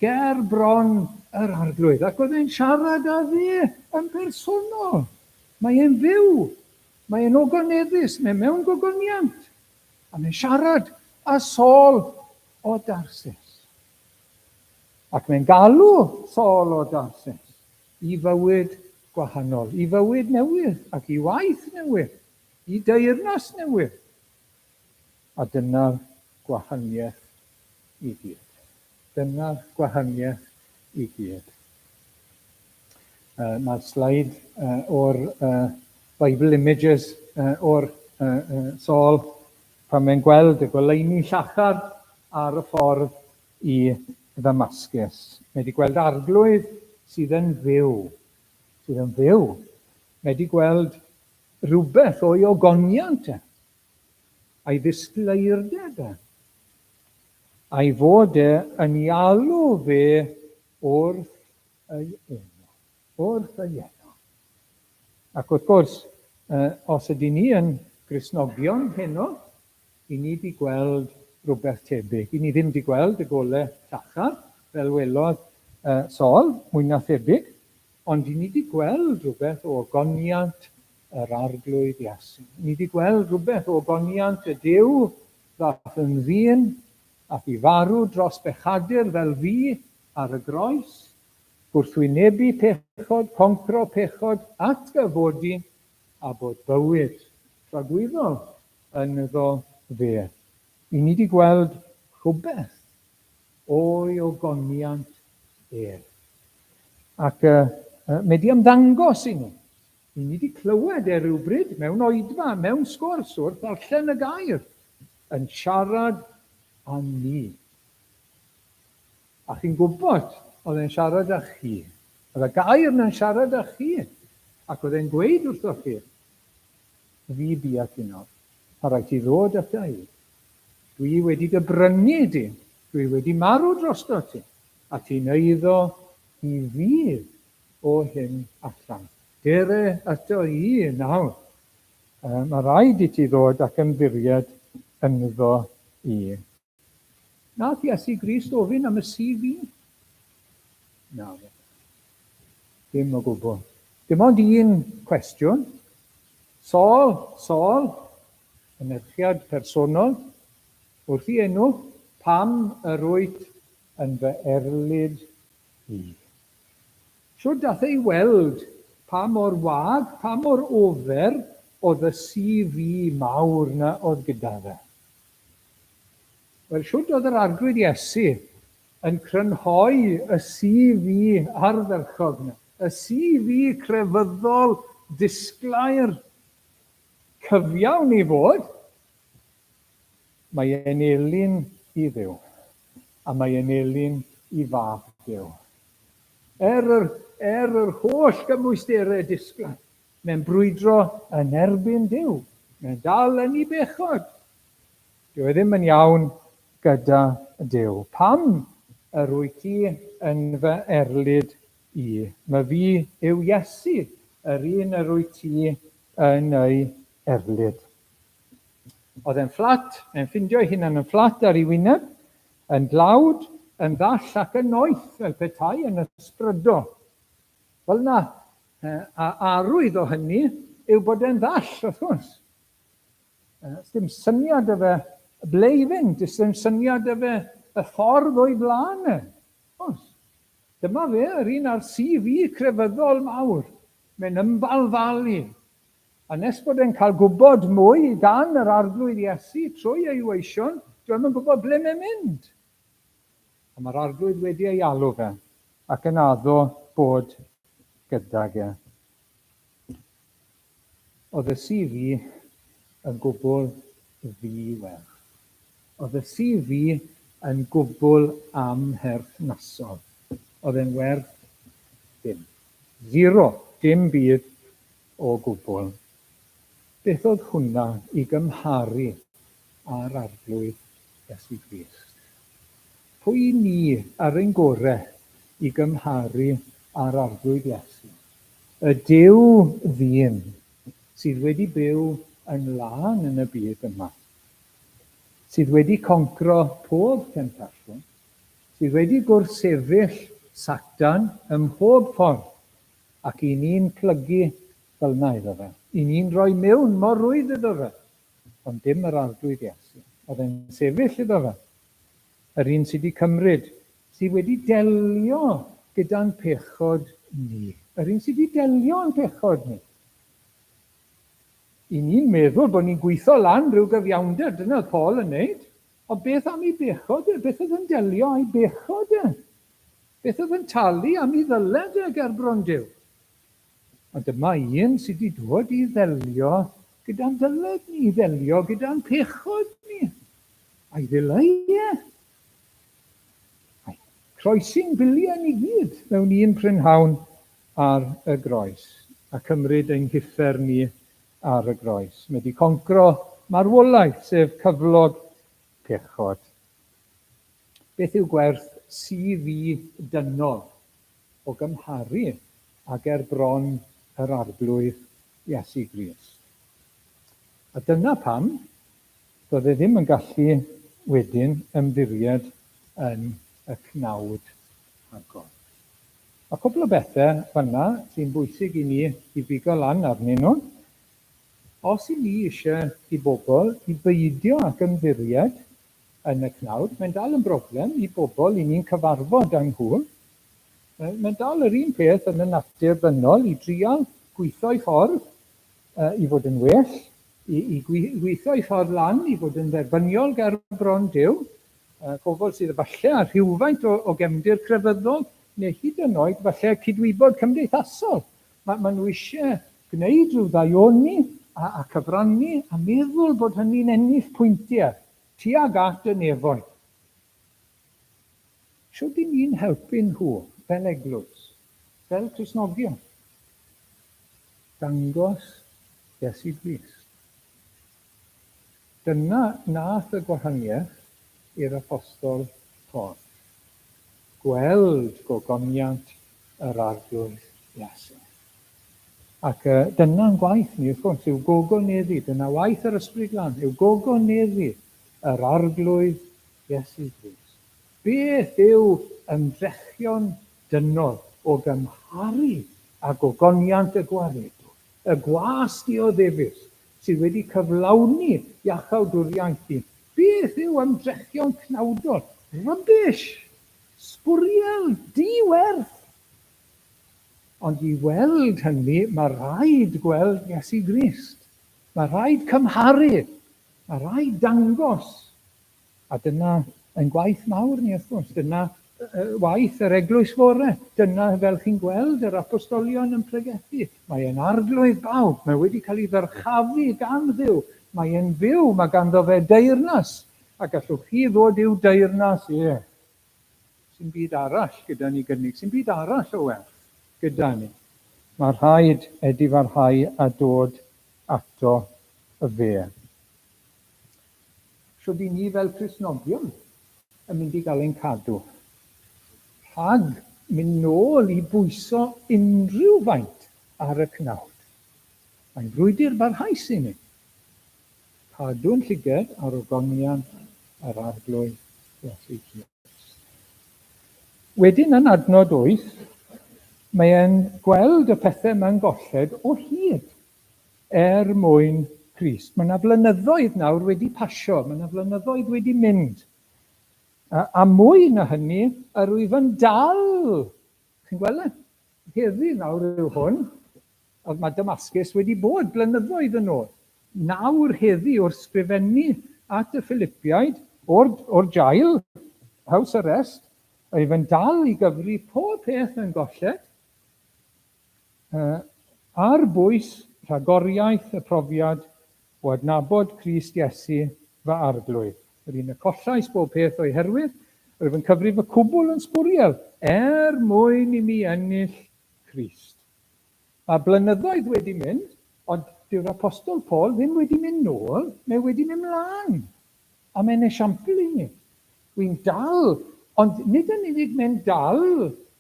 ger bron yr Arglwydd, ac oedd e'n siarad â fe yn bersonol. Mae e'n fyw, mae e'n ogoneddus, mae mewn gogoniant, a mae'n siarad â Saul o Darsis. Ac mae'n galw Saul o Darsis i fywyd gwahanol, i fywyd newydd ac i waith newydd, i deyrnas newydd. A dyna'r gwahaniaeth i gyd. Dyna'r gwahaniaeth i gyd. Uh, Mae'r sleid uh, o'r uh, Bible Images uh, o'r uh, uh, Saul pan mae'n gweld y goleuni llachar ar y ffordd i Ddamascus. Mae wedi gweld arglwydd sydd yn fyw. Sydd yn fyw. Mae wedi gweld rhywbeth o'i ogoniant e, a'i ddisgleirdeb e, a'i fod e yn ei alw fe wrth ei enw. Wrth ei enw. Ac wrth gwrs, os ydyn ni yn Gristnogion heno, i ni 'di gweld rhywbeth tebyg. I ni ddim 'di gweld y gole llachar, fel welodd Saul, mwy na thebyg, ond i ni 'di gweld rhywbeth o ogoniant yr Arglwydd Iesu. I ni 'di gweld rhywbeth o ogoniant y Duw ddaeth yn ddyn ac i farw dros bechadur fel fi ar y groes, gwrthwynebu pechod, concro pechod, atgyfodi a bod bywyd tragwyddol ynddo fe. I ni 'di gweld rhywbeth o'i ogoniant ef. Ac uh, mae 'di ymddangos i ni. I ni 'di clywed e rywbryd mewn oedfa, mewn sgwrs, wrth ddarllen y gair, yn siarad â ni. A chi'n gwybod, oedd e'n siarad â chi. Oedd y gair 'na'n siarad â chi. Ac oedd e'n gweud wrthoch chi, Fi bia ti nawr. Ma rhaid ti ddod ata i. Dwi wedi dy brynu di. Dwi wedi marw drosto ti. A ti'n eiddo i fi o hyn allan. Dere ato i nawr. Mae rhaid i ti ddod ac ymddiried ynddo i. Nath Iesu Grist ofyn am y CV? Na. Dim o gwbl. Dim ond un cwestiwn. Saul, Saul, anerchiad personol, wrth i enw, pam yr wyt yn fy erlid i? Shwd dath e i weld pa mor wag, pa mor ofer oedd y CV mawr 'na oedd gyda fe? Wel, shwd oedd yr Arglwydd Iesu yn crynhoi y CV ardderchog 'na, y CV crefyddol disglair cyfiawn ei fod? Mae e'n elyn i Dduw, a mae e'n elyn i Fab Duw. Er yr, er yr holl gymwysterau disglair, Mae'n brwydro yn erbyn Duw. Mae'n dal yn ei bechod. Dyw e ddim yn iawn gyda Duw. Pam yr wyt ti yn fy erlid i? Mae fi yw Iesu, yr un yr wyt ti yn ei erlid. Oedd e'n fflat, mae'n ffindio'i hunan yn fflat ar ei wyneb, yn dlawd, yn ddall ac yn noeth, fel petai yn ysbrydol. Wel na, a arwydd o hynny yw bod e'n ddall, wrth gwrs. Dim syniad 'da fe ble i fynd, does dim syniad 'da fe y ffordd o'i flaen e. Oes. Dyma fe, yr un â'r CV crefyddol mawr. Mae'n ymbalfalu. A nes bod e'n cael gwybod mwy gan yr Arglwydd Iesu trwy ei weision, dyw e'm yn gwybod ble mae'n mynd. Ond mae'r Arglwydd wedi ei alw fe, ac yn addo bod gydag e. Oedd y CV yn gwbl ddi-werth. Oedd y CV yn gwbl amherthnasol. Oedd e'n werth dim. Zero. Dim byd o gwbl. Beth oedd hwnna i gymharu â'r Arglwydd Iesu Grist? Pwy ni ar ein gore i gymharu â'r Arglwydd Iesu? Y Duw ddyn sydd wedi byw yn lân yn y byd yma, sydd wedi concro pob temtasiwn, sydd wedi gwrthsefyll Satan ym mhob ffordd, ac i ni'n plygu fel 'na iddo fe, i ni'n rhoi mewn mor rwydd iddo fe, ond dim yr Arglwydd Iesu. Oedd e'n sefyll iddo fe. Yr un sydd wedi cymryd, sydd wedi delio gyda'n pechod ni. Yr un sydd wedi delio â'n pechod ni. I ni'n meddwl bod ni'n gweithio lan rhyw gyfiawnder, dyna oedd Paul yn neud. Ond beth am ei bechod e? Beth oedd yn delio â'i bechod e? Beth oedd yn talu am ei ddyled e gerbron Duw? Ond dyma un sydd wedi dod i ddelio gyda'n ddyled ni, i ddelio gyda'n pechod ni. A'i ddileu e. A'i croesi'n biliau ni gyd mewn un prynhawn ar y groes, a cymryd ein huffern ni ar y groes. Mae wedi concro marwolaeth, sef cyflog pechod. Beth yw gwerth CV dynol o gymharu â ger bron yr Arglwydd Iesu Grist? A dyna pam doedd e ddim yn gallu wedyn ymddiried yn y cnawd rhagor. Mae cwpl o bethau fan'na sy'n bwysig i ni i bigo lan arnyn nhw. Os i ni eisiau i bobl i beidio ac ymddiried yn y cnawd, mae'n dal yn broblem i bobl i ni'n cyfarfod â nhw. Mae'n dal yr un peth yn y natur ddynol i drial gweithio'i ffordd i fod yn well, i, i gweithio'i ffordd lan, i fod yn dderbyniol ger bron Duw, pobl sydd falle â rhywfaint o, o gefndir crefyddol, neu hyd yn oed falle cydwybod cymdeithasol. Mae, maen nhw eisiau gwneud rhyw ddaioni a, a cyfrannu a meddwl bod hynny'n ennill pwyntiau tuag at y nefoedd. Shwd i ni'n helpu nhw fel eglwys, fel Cristnogion? Dangos Iesu Grist. Dyna nath y gwahaniaeth i'r Apostol Paul. Gweld gogoniant yr Arglwydd Iesu. Ac dyna'n gwaith ni, wrth gwrs, yw gogoneddu, dyna waith yr Ysbryd Glân, yw gogoneddu yr Arglwydd Iesu Grist. Beth yw ymdrechion dynol o gymharu â gogoniant y Gwaredwr, y gwas dioddefus sydd wedi cyflawni iachawdwriaeth dyn? Beth yw ymdrechion cnawdol? Rybish! Sbwriel! Di-werth! Ond i weld hynny, mae rhaid gweld Iesu Grist. Mae rhaid cymharu. Mae rhaid dangos. A dyna ein gwaith mawr ni, wrth gwrs. Dyna waith yr eglwys fore. Dyna, fel chi'n gweld, yr apostolion yn pregethu. Mae e'n arglwydd bawb. Mae wedi cael ei ddyrchafu gan Dduw. Mae e'n fyw. Mae ganddo fe deyrnas. A gallwch chi ddod i'w deyrnas e. Sdim byd arall gyda ni gynnig, sdim byd arall o werth gyda ni. Mae rhaid edifarhau a dod ato fe. Shwd i ni fel Cristnogion yn mynd i gael ein cadw rhag mynd nôl i bwyso unrhyw faint ar y cnawd? Mae'n frwydr barhaus i ni. Cadw'n llyged ar ogoniant yr Arglwydd Iesu Grist. Wedyn yn adnod 8, mae e'n gweld y pethau mae'n golled o hyd er mwyn Crist. Mae yna flynyddoedd nawr wedi pasio, mae yna flynyddoedd wedi mynd. A, a mwy na hynny, yr wyf yn dal. Chi'n gweld e? Heddi nawr yw hwn, ond mae Damascus wedi bod blynyddoedd yn ôl. Nawr heddi wrth sgrifennu at y Philipiaid o'r, o'r jail, house arrest, oedd yn dal i gyfri pob peth yn golled, ar bwys rhagoriaeth y profiad o adnabod Crist Iesu fy Arglwydd. Yr un y collais bob peth o'i herwydd, rwyf yn cyfrif y cwbl yn sbwriel, er mwyn i mi ennill Crist. Mae blynyddoedd wedi mynd, ond dyw'r Apostol Paul ddim wedi mynd nôl, mae wedi mynd mlaen. A mae'n esiampl i ni. Wy'n dal, ond nid yn unig mae'n dal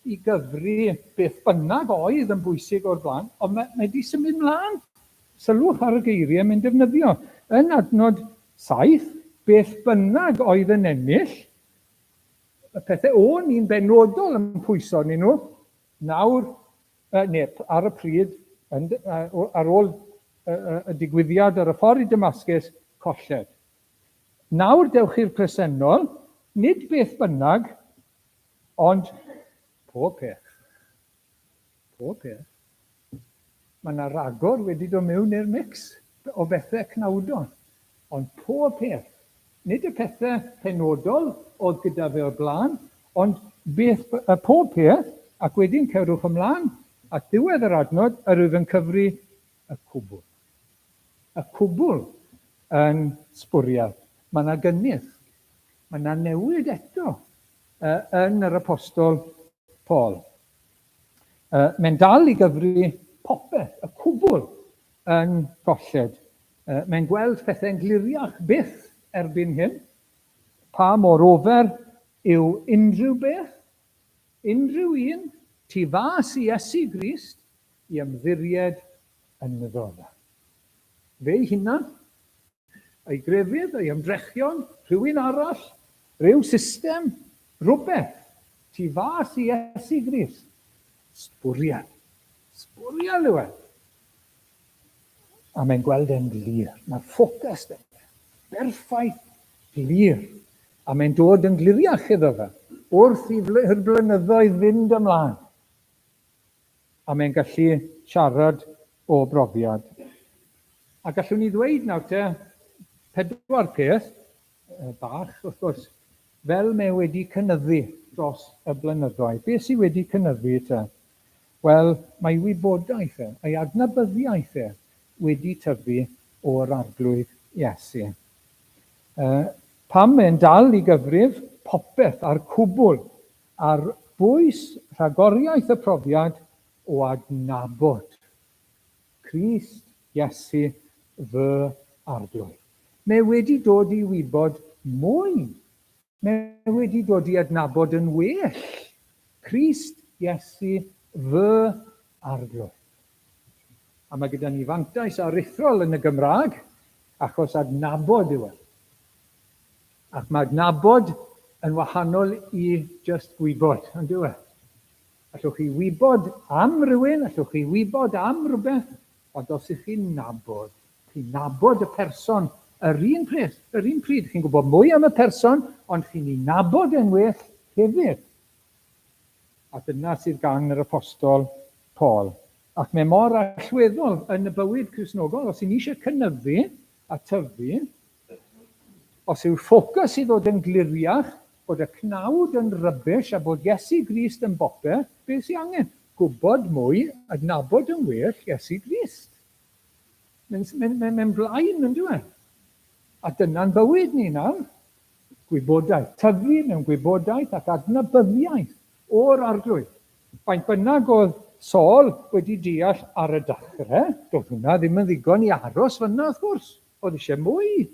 i gyfri beth bynnag oedd yn bwysig o'r blaen, ond mae, mae wedi symud mlaen. Sylwch ar y geiriau mae'n defnyddio. Yn adnod 7, beth bynnag oedd yn ennill, y pethau o'n i'n benodol yn pwyso arnyn nhw, nawr, neu ar y pryd, yn, ar ôl y digwyddiad ar y ffordd i Damascus, colled. Nawr dewch i'r presennol, nid beth bynnag, ond pob peth. Pob peth. Mae yna ragor wedi dod mewn i'r mix o bethau cnawdol. Ond pob peth. Nid y pethau penodol oedd gyda fe o'r blaen, ond beth, y pob peth, ac wedyn cerwch ymlaen at ddiwedd yr adnod, yr wyf yn cyfri y cwbl. Y cwbl yn sbwriel. Mae yna gynnydd. Mae yna newid eto yn yr Apostol Paul. Mae'n dal i gyfri popeth, y cwbl, yn golled. Mae'n gweld pethau'n gliriach byth erbyn hyn. Pa mor ofer yw unrhyw beth, unrhyw un, tu fas i Iesu Grist, i ymddiried ynddo fe. Fe'i hunan, ei grefydd, ei ymdrechion, rhywun arall, rhyw system, rhywbeth, tu fas i Iesu Grist. Sbwriel. Sbwriel yw e. A mae'n gweld e'n glir. Mae'r ffocws de. Berffaith glir. A mae'n dod yn gliriach iddo fe wrth i'r blynyddoedd fynd ymlaen. A mae'n gallu siarad o brofiad. A gallwn ni ddweud nawr te, pedwar peth, bach wrth gwrs, fel mae wedi cynyddu dros y blynyddoedd. Beth sydd wedi cynyddu te? Wel, mae wybodaeth e, ei adnabyddiaeth e, wedi tyfu o'r Arglwydd Iesu. Pam mae'n dal i gyfrif popeth a'r cwbl ar bwys rhagoriaeth y profiad o adnabod Crist Iesu fy Arglwydd. Mae wedi dod i wybod mwy. Mae wedi dod i adnabod yn well Crist Iesu fy Arglwydd. A mae gyda ni fantais aruthrol yn y Gymraeg, achos adnabod yw e. Ac mae adnabod yn wahanol i jyst gwybod, on'd yw e? Allwch chi wybod am rywun, allwch chi wybod am rywbeth, ond os ych chi'n nabod, chi'n nabod y person yr un pryd, yr un pryd, chi'n gwybod mwy am y person, ond chi'n ei nabod e'n well hefyd. A dyna sydd gan yr Apostol Paul. Ac mae mor allweddol yn y bywyd Cristnogol, os y'n ni eisiau cynyddu a tyfu, Os yw'r ffocws i ddod yn gliriach bod y cnawd yn rybish a bod Iesu Grist yn bopeth, beth sydd angen? Gwybod mwy, adnabod yn well Iesu Grist. Mae'n mae, mae, mae blaen yn dweud. A dyna'n bywyd ni nawr. Gwybodaeth. Tyfu mewn gwybodaeth ac adnabyddiaeth o'r Arglwydd. Faint bynnag oedd Saul wedi deall ar y dechrau, doedd hwnna ddim yn ddigon i aros fyna wrth gwrs. Oedd eisiau mwy.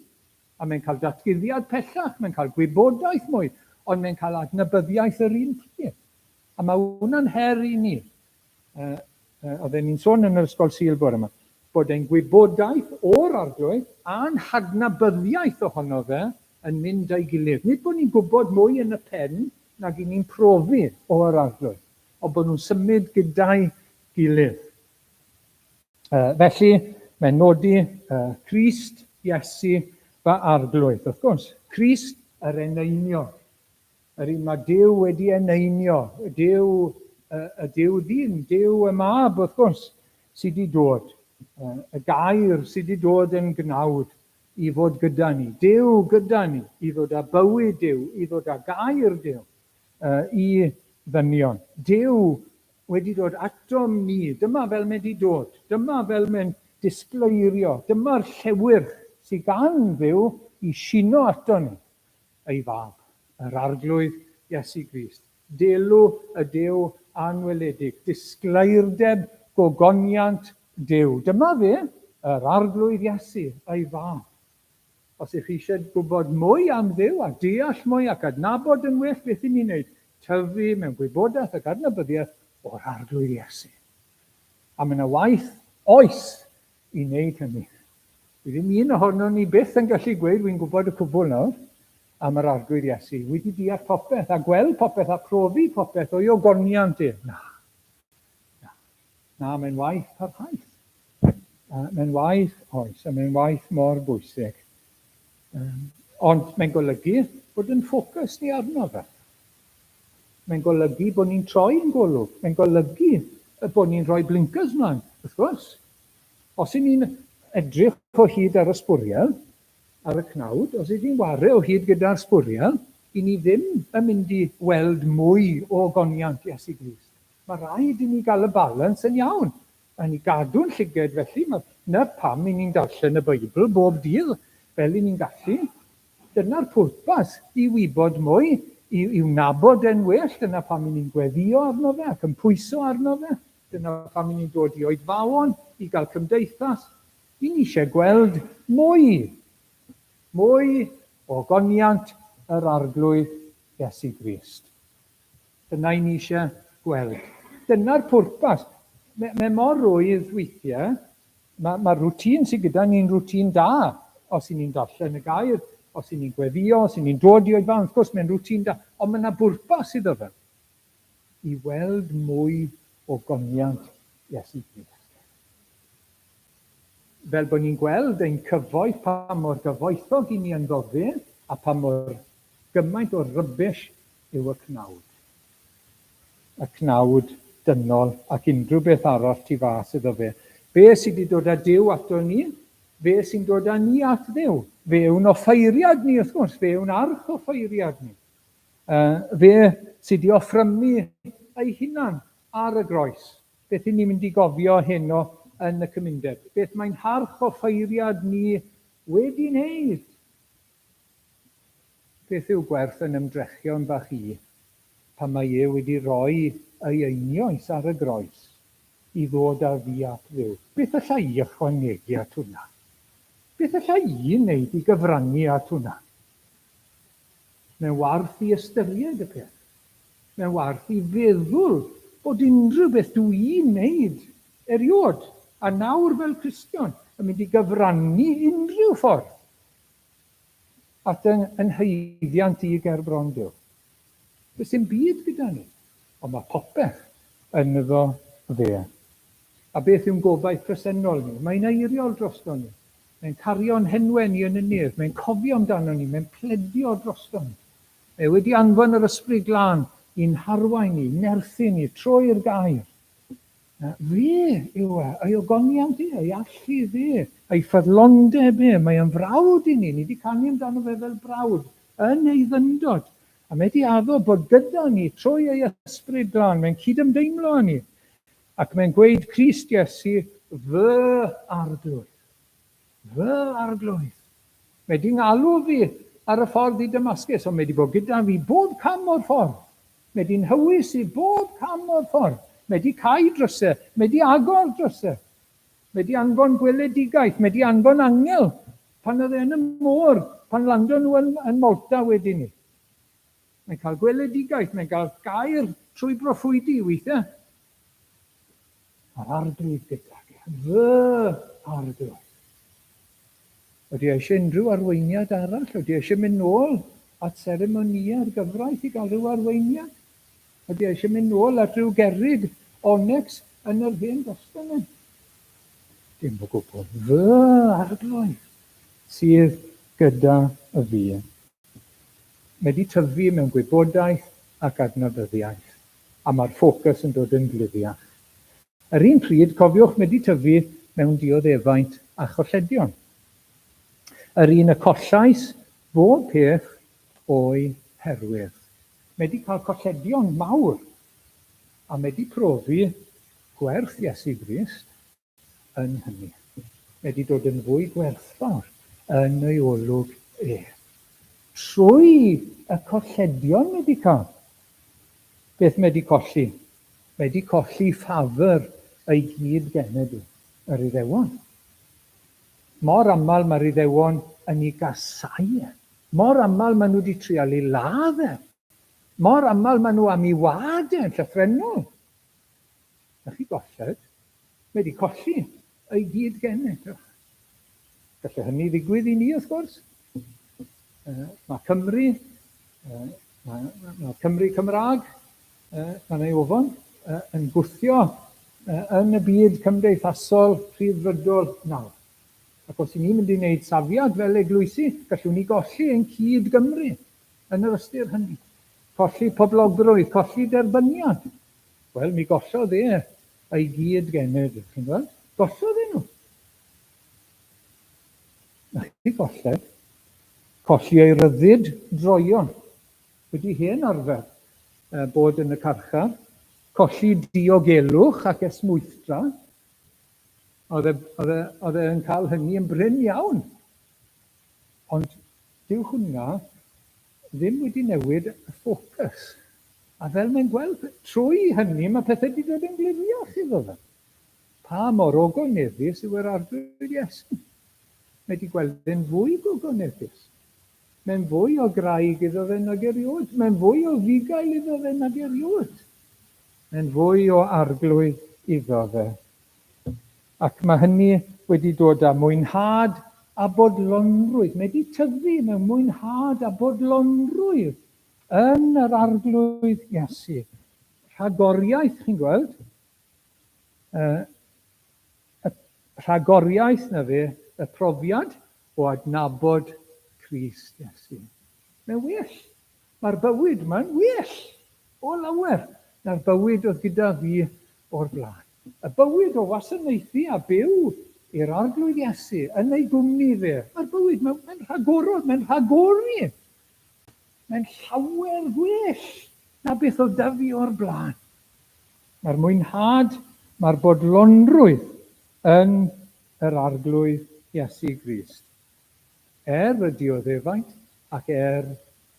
A mae'n cael datguddiad pellach, mae'n cael gwybodaeth mwy, ond mae'n cael adnabyddiaeth yr un pryd. A mae hwnna'n her i ni. Oedden ni'n sôn yn yr ysgol Sul bore yma, bod ein gwybodaeth o'r Arglwydd a'n hadnabyddiaeth ohono fe yn mynd â'i gilydd. Nid bod ni'n gwybod mwy yn y pen nag i ni'n profi o'r Arglwydd, ond bod nhw'n symud gyda'i gilydd. Felly, Mae'n nodi Crist, Iesu, fy Arglwydd. Wrth gwrs, Crist yr eneinio. Yr un mae Duw wedi eneinio. Duw, y Duw ddyn, Duw y Mab, wrth gwrs, sydd wedi dod. Y gair sydd wedi dod yn gnawd i fod gyda ni. Duw gyda ni, i ddod â bywyd Duw, i ddod â gair Duw i ddynion. Duw wedi dod atom ni. Dyma fel mae 'di dod. Dyma fel mae'n disgleirio. Dyma'r llewyrch sydd gan Dduw i sino ato ni, ei Fab, yr Arglwydd Iesu Grist. Delw y Duw anweledig, disgleirdeb gogoniant Duw. Dyma fe, yr Arglwydd Iesu, ei Fab. Os ych chi eisiau gwybod mwy am Dduw a deall mwy ac adnabod yn well beth i ni'n wneud, tyfu mewn gwybodaeth ac adnabyddiaeth o'r Arglwydd Iesu. A mae yna waith oes i wneud hynny. Dwi ddim un ohonon ni byth yn gallu gweud wy'n gwybod y cwbl nawr am yr Arglwydd Iesu. Wy 'di deall popeth a gweld popeth a profi popeth o'i ogoniant e. Na. Na. Na, mae'n waith parhaus. Mae'n waith oes, a mae'n waith mor bwysig. Ond mae'n golygu bod yn ffocws ni arno fe. Mae'n golygu bod ni'n troi yn golwg. Mae'n golygu bod ni'n rhoi blinkers mlaen, wrth gwrs. Os y'n ni'n edrych o hyd ar y sbwriel, ar y cnawd, os y'n ni'n ware o hyd gyda'r sbwriel, i ni ddim yn mynd i weld mwy o ogoniant Iesu Grist. Mae rhaid i ni gael y balans yn iawn. A ni gadw'n llyged felly, mae 'na pam i ni'n darllen y Beibl bob dydd fel i ni'n gallu. Dyna'r pwrpas, i wybod mwy, i, i'w nabod e'n well, dyna pam i ni'n gweddïo arno fe ac yn pwyso arno fe. Dyna pam i ni'n dod i oedfaon, i gael cymdeithas. I ni eisiau gweld mwy, mwy o ogoniant yr Arglwydd Iesu Grist. Dyna i ni eisiau gweld. Dyna'r pwrpas. Mae, mae mor rwydd weithiau, mae'r ma rwtîn sydd gyda ni'n rwtîn da, os y'n ni'n darllen y gair, os y'n ni'n gweddio, os y'n ni'n dod i oedfaon, wrth gwrs mae'n rwtîn da, ond mae yna bwrpas iddo fe, i weld mwy o goniant Iesu Grist. Fel bod ni'n gweld ein cyfoeth, pa mor gyfoethog i ni ynddo fe, a pa mor gymaint o rybish yw y cnawd. Y cnawd dynol ac unrhyw beth arall tu fas iddo fe. Fe sydd wedi dod â Duw ato ni, fe sy'n dod â ni at Dduw. Fe yw'n offeiriad ni, wrth gwrs, fe yw'n arch offeiriad ni. Fe sydd wedi offrymu ei hunan ar y groes. Beth y'n ni'n mynd i gofio heno yn y cymundeb? Beth mae'n harch offeiriad ni wedi wneud? Beth yw gwerth yn ymdrechion bach i, pan mae e wedi rhoi ei einioes ar y groes i ddod â fi at Dduw? Beth alla i ychwanegu at hwnna? Beth alla i wneud i gyfrannu at hwnna? Mae'n warth i ystyried y peth. Mae'n warth i feddwl bod unrhyw beth dw i'n wneud eriod, a nawr fel Cristion, yn mynd i gyfrannu unrhyw ffordd at yn haeddiant i ger bron Duw. Does dim byd gyda ni, ond mae popeth ynddo fe. A beth yw'n gobaith presennol ni? Mae'n eiriol drosto ni. Mae'n cario'n henwe ni yn y nef. Mae'n cofio amdano ni. Mae'n pledio drosto ni. Mae wedi anfon yr Ysbryd Glân i'n harwain ni, nerthu ni trwy'r gair. Fe yw e, ei ogoniant e, ei allu fe, ei ffyddlondeb e. Mae e'n frawd i ni. Ni wedi canu amdano fe fel brawd yn ei ddyndod. A mae wedi addo bod gyda ni trwy ei Ysbryd Glân. Mae'n cydymdeimlo â ni. Ac mae'n gweud, Crist Iesu, fy Arglwydd. Fy Arglwydd. Mae wedi ngalw fi ar y ffordd i Damascus, ond mae wedi bod gyda fi bob cam o'r ffordd. Mae wedi nhywys i bob cam o'r ffordd. Mae wedi cau drysau, mae wedi agor drysau. Mae wedi anfon gweledigaeth, mae wedi anfon angel pan oedd e yn y môr, pan landon nhw yn, yn Malta wedyn ni. Mae'n cael gweledigaeth, mae'n cael gair trwy broffwydi weithiau. A'r Arglwydd gydag e. Fy Arglwydd. Ydy eisiau unrhyw arweiniad arall? Ydy eisiau mynd nôl at seremonïau'r gyfraith i gael rhyw arweiniad? Ydy eisiau mynd nôl at rhyw gerrig onyx yn yr Hen Destament? Dim o gwbl. Fy Arglwydd sydd gyda y fi. Mae wedi tyfu mewn gwybodaeth ac adnabyddiaeth, a mae'r ffocws yn dod yn gliriach. Yr un pryd, cofiwch, mae wedi tyfu mewn dioddefaint a cholledion. Yr un y collais bob peth o'i herwydd. Mae wedi cael colledion mawr, a mae wedi profi gwerth Iesu Grist yn hynny. Mae wedi dod yn fwy gwerthfawr yn ei olwg e. Trwy y colledion mae wedi cael. Beth mae wedi colli? Mae wedi colli ffafr ei gyd-genedl, yr Iddewon. Mor aml mae'r Iddewon yn ei gasáu e. Mor aml maen nhw wedi trial ei ladd e. Mor aml maen nhw am ei wad e yn llythrennol. Na chi golled. Mae wedi colli ei gyd-genedl. Gallai hynny ddigwydd i ni, wrth gwrs. Mae Cymru, mae Cymru Cymraeg, mae'n ei ofon, yn gwthio yn y byd cymdeithasol rhyddfrydol nawr. Ac os i ni'n mynd i wneud safiad fel eglwysi, gallwn ni golli ein cyd-Gymru yn yr ystyr hynny. Colli poblogrwydd, colli derbyniad. Wel, mi gollodd e ei gyd-genedl, chi'n gweld? Gollodd e nhw. Na chi golled. Colli ei ryddid droeon. Wedi hen arfer bod yn y carchar. Colli diogelwch ac esmwythdra. Oedd e, oedd e, oedd e yn cael hynny yn brin iawn. Ond dyw hwnna ddim wedi newid y ffocws. A fel mae'n gweld, trwy hynny mae pethau wedi dod yn gliriach iddo fe. Pa mor ogoneddus yw yr Arglwydd Iesu? Mae wedi gweld e'n fwy gogoneddus. Mae'n fwy o graig iddo fe nag erioed. Mae'n fwy o fugail iddo fe nag erioed. Mae'n fwy o arglwydd iddo fe. Ac mae hynny wedi dod â mwynhad a bodlonrwydd. Mae wedi tyfu mewn mwynhad a bodlonrwydd yn yr Arglwydd Iesu. Rhagoriaeth, chi'n gweld, y rhagoriaeth na fe, y profiad o adnabod Crist Iesu. Mae'n well. Mae'r bywyd ma'n well o lawer na'r bywyd oedd gyda fi o'r blaen. Y bywyd o wasanaethu a byw i'r Arglwydd Iesu yn ei gwmni fe. Mae'r bywyd, mae'n mae rhagorol, mae'n rhagori. Mae'n llawer gwell na beth oedd da fi o'r blaen. Mae'r mwynhad, mae'r bodlonrwydd yn yr Arglwydd Iesu Grist, er y dioddefaint ac er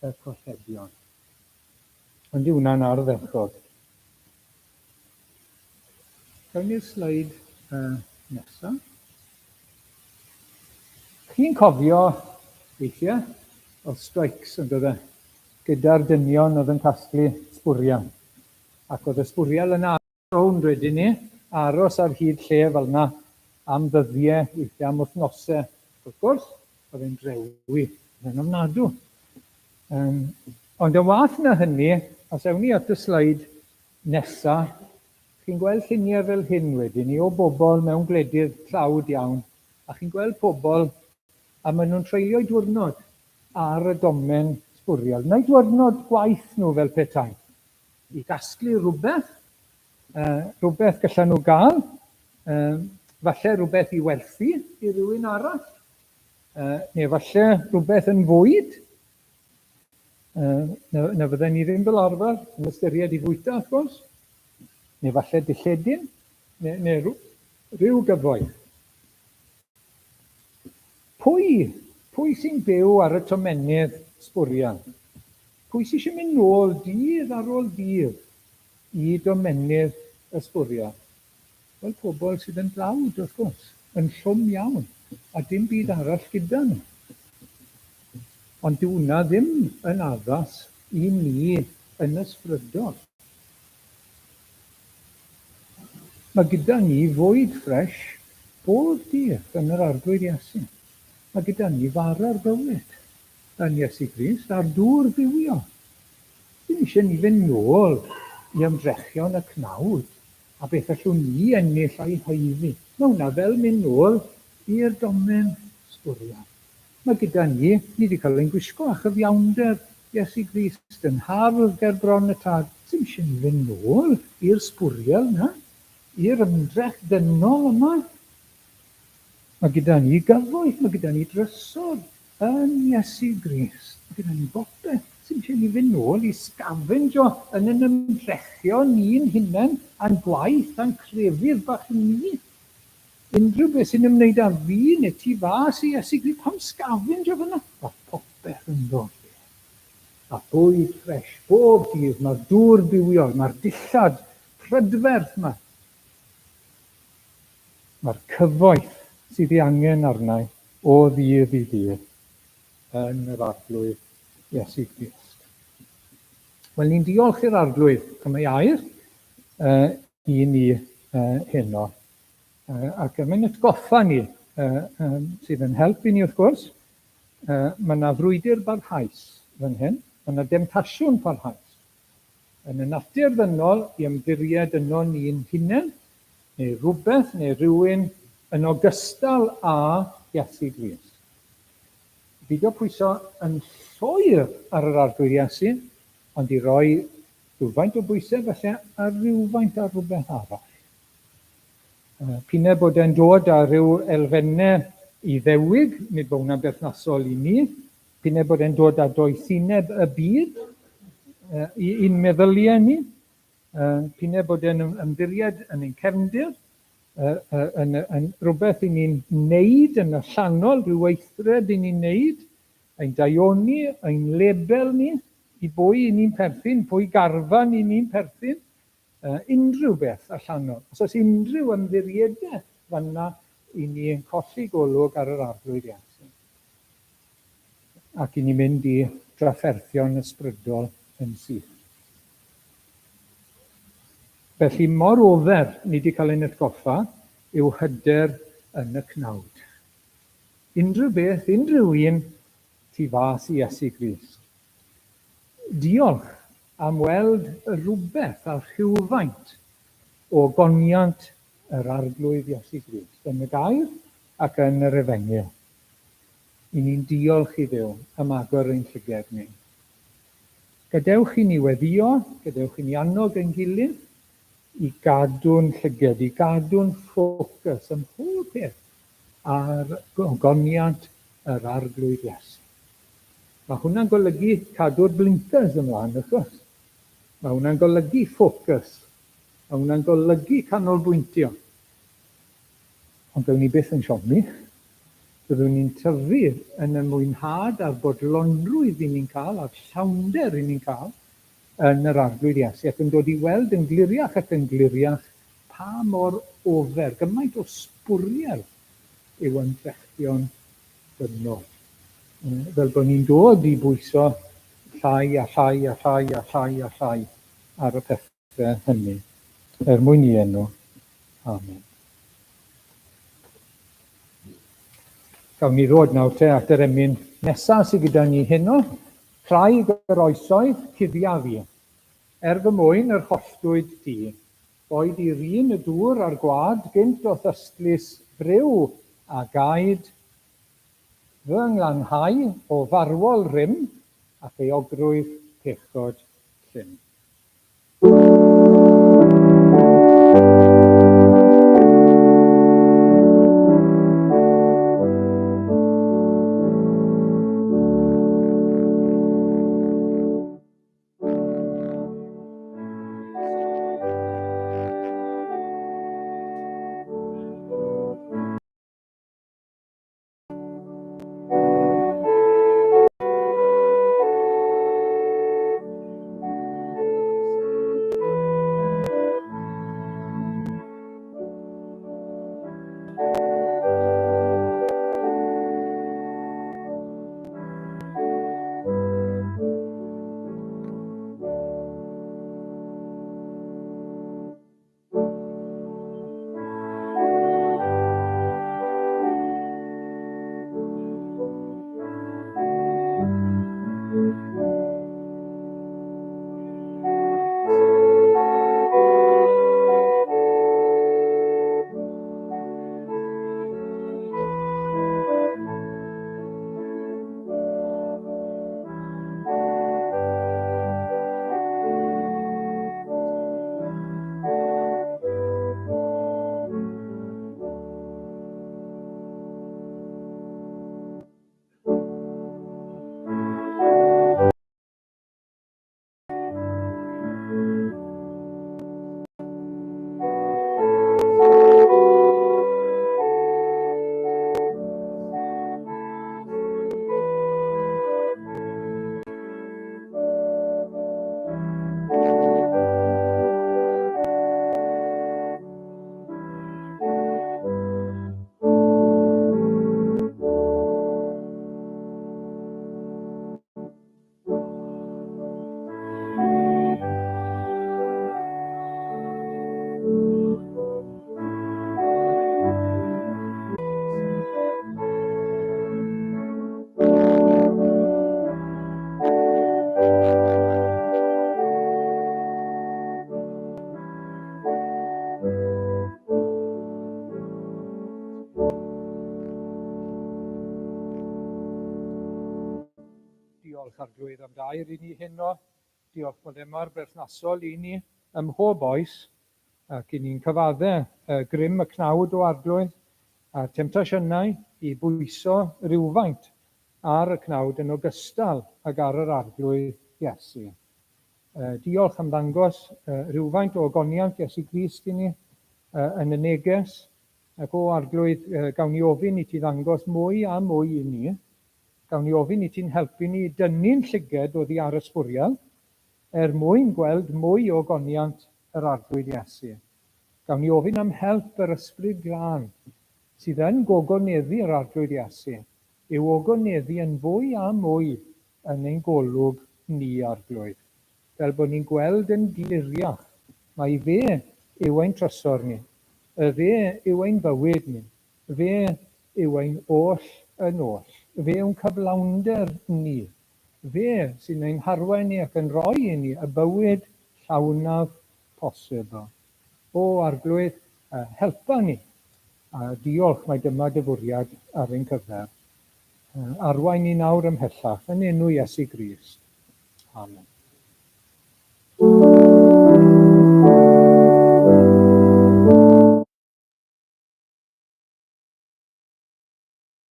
y colledion. Ond yw hwnna'n ardderchog? Gawn ni'r sleid nesaf. Chi'n cofio, weithiau, oedd strikes yn dod e, gyda'r dynion oedd yn casglu sbwriel. Ac oedd y sbwriel yn rownd wedyn 'ny, aros ar hyd lle fel 'na am ddyddie, weithie am wythnose. Wrth gwrs, oedd e'n drewi, oedd e'n ofnadw. Um, ond yn wath na hynny, os ewn ni at y sleid nesa, chi'n gweld lluniau fel hyn wedyn ni o bobl mewn gwledydd tlawd iawn, a chi'n gweld pobl a maen nhw'n treulio'u diwrnod ar y domen sbwriel, neu diwrnod gwaith nhw fel petai. I gasglu rhywbeth, rhywbeth gallan nhw gael, falle rhywbeth i werthu i rywun arall, neu falle rhywbeth yn fwyd, na, na fydden ni ddim fel arfer yn ystyried i fwyta, wrth gwrs, neu falle dilledyn, neu, neu rhyw gyfoeth. Pwy, pwy sy'n byw ar y tomennydd sbwriel? Pwy sy eisiau mynd nôl dydd ar ôl dydd i domennydd y sbwriel? Wel, pobl sydd yn dlawd, wrth gwrs, yn llwm iawn, a dim byd arall gyda nhw. Ond dyw hwnna ddim yn addas i ni yn ysbrydol. Mae gyda ni fwyd ffresh bob dydd yn yr Arglwydd Iesu. Mae gyda ni fara'r bywyd yn Iesu Grist a'r dŵr bywiol. Dim eisiau ni fynd nôl i ymdrechion y cnawd A beth allwn ni ennill a'i haeddu? Mae hwnna fel mynd nôl i'r domen sbwriel. Mae gyda ni, ni wedi cael ein gwisgo â chyfiawnder Iesu Grist yn hardd ger bron y Tad. Sim eisiau ni fynd nôl i'r sbwriel 'na, i'r ymdrech dynol yma. Mae gyda ni gyfoeth, mae gyda ni drysor yn Iesu Grist. Mae gyda ni bopeth. Sim eisiau ni fynd nôl i sgavenjo yn ein ymdrechion ni'n hunain a'n gwaith a'n crefydd bach ni. Unrhyw beth sy'n ymwneud â fi neu tu fas i Iesu Grist, pam sgavenjo fyna? Mae popeth ynddo fe. A bwyd ffresh bob dydd, mae'r dŵr bywiol, mae'r dillad prydferth 'ma. Mae'r cyfoeth sydd ei angen arnai o ddydd i ddydd yn yr Arglwydd Iesu Grist. Wel, ni'n diolch i'r Arglwydd am ei air uh, i ni uh, heno. Ac mae'n atgoffa ni, uh, um, sydd yn help i ni wrth gwrs, mae yna frwydr barhaus fan hyn, mae yna demtasiwn parhaus. Yn y natur ddynol i ymddiried yno ni'n hunain, neu rywbeth neu rywun yn ogystal â Iesu Grist. Beidio pwyso yn llwyr ar yr Arglwydd Iesu, ond i roi rhywfaint o bwysau falle a rhywfaint ar rhywbeth arall. P'un bod e'n dod â rhyw elfennau Iddewig, nid bod hwnna'n berthnasol i ni, p'un bod e'n dod â doethineb y byd i'n meddyliau ni, p'un bod e'n ymddiried yn ein cefndir, yn, yn rhywbeth i ni'n neud yn allanol, rhyw weithred i ni'n neud, ein daioni, ein label ni, i bwy i ni'n perthyn, pwy garfan i ni'n perthyn, unrhyw beth allanol. Os oes unrhyw ymddiriedau fanna i ni yn colli golwg ar yr Arglwydd Iesu. Ac i ni mynd i drafferthion ysbrydol yn syth. Felly mor ofer ni wedi cael ein atgoffa yw hyder yn y cnawd. Unrhyw beth, unrhyw un, tu fas i Iesu Grist. Diolch am weld rhywbeth a rhywfaint o goniant yr Arglwydd Iesu Grist yn y Gair ac yn yr Efengyl. I ni'n diolch i Dduw am agor ein llyged ni. Gadewch i ni weddïo, gadewch i ni annog ein gilydd i gadw'n llyged, i gadw'n ffocws ym mhob peth ar goniant yr Arglwydd Iesu. Mae hwnna'n golygu cadw'r blinkers ymlaen, wrth gwrs. Mae hwnna'n golygu ffocws. Mae hwnna'n golygu canolbwyntio. Ond byddwn ni byth yn siomi. Byddwn ni'n tyfu yn y mwynhad a'r bodlonrwydd i ni'n cael, a'r llawnder i ni'n cael yn yr Arglwydd Iesu, ac yn dod i weld yn gliriach ac yn gliriach pa mor ofer, gymaint o sbwriel yw ymdrechion dynol. Fel bod ni'n dod i bwyso llai a llai a llai a llai a llai ar y pethau hynny, er mwyn i enw. Amen. Gawn ni ddod nawr te at yr emyn nesaf sydd gyda ni heno. Craig yr oesoedd, cuddia fi. Er fy mwyn yr holltwyd di. Boed i'r un y dŵr a'r gwlad gynt o'th ystlys friw a gaed fy nglanhau o farwol rym ac euogrwydd pechod llym. Diolch Arglwydd am dair i ni heno. Diolch bod e mor berthnasol i ni ym mhob oes, ac i ni'n cyfadde grym y cnawd o Arglwydd a'r temtasiynau i bwyso rywfaint ar y cnawd yn ogystal ag ar yr Arglwydd Iesu. Diolch am ddangos rywfaint o ogoniant Iesu Grist i ni yn y neges, ac o Arglwydd, gawn ni ofyn i ti ddangos mwy a mwy i ni. Gawn ni ofyn i ti'n helpu ni i dynnu'n llyged oddi ar y sbwriel, er mwyn gweld mwy o ogoniant yr Arglwydd Iesu. Gawn ni ofyn am help yr Ysbryd Glân, sydd yn gogoneddu yr Arglwydd Iesu, i'w ogoneddu yn fwy a mwy yn ein golwg ni, Arglwydd, fel bod ni'n gweld yn gliriach mai fe yw ein trysor ni, y fe yw ein bywyd ni, Fe yw ein oll yn oll. Fe yw'n cyflawnder ni. Fe sy'n ein harwain ni ac yn rhoi i ni y bywyd llawnaf posibl. O Arglwydd, helpa ni, a diolch mai dyma dy fwriad ar ein cyfer. Arwain ni nawr ymhellach, yn enw Iesu Grist. Amen.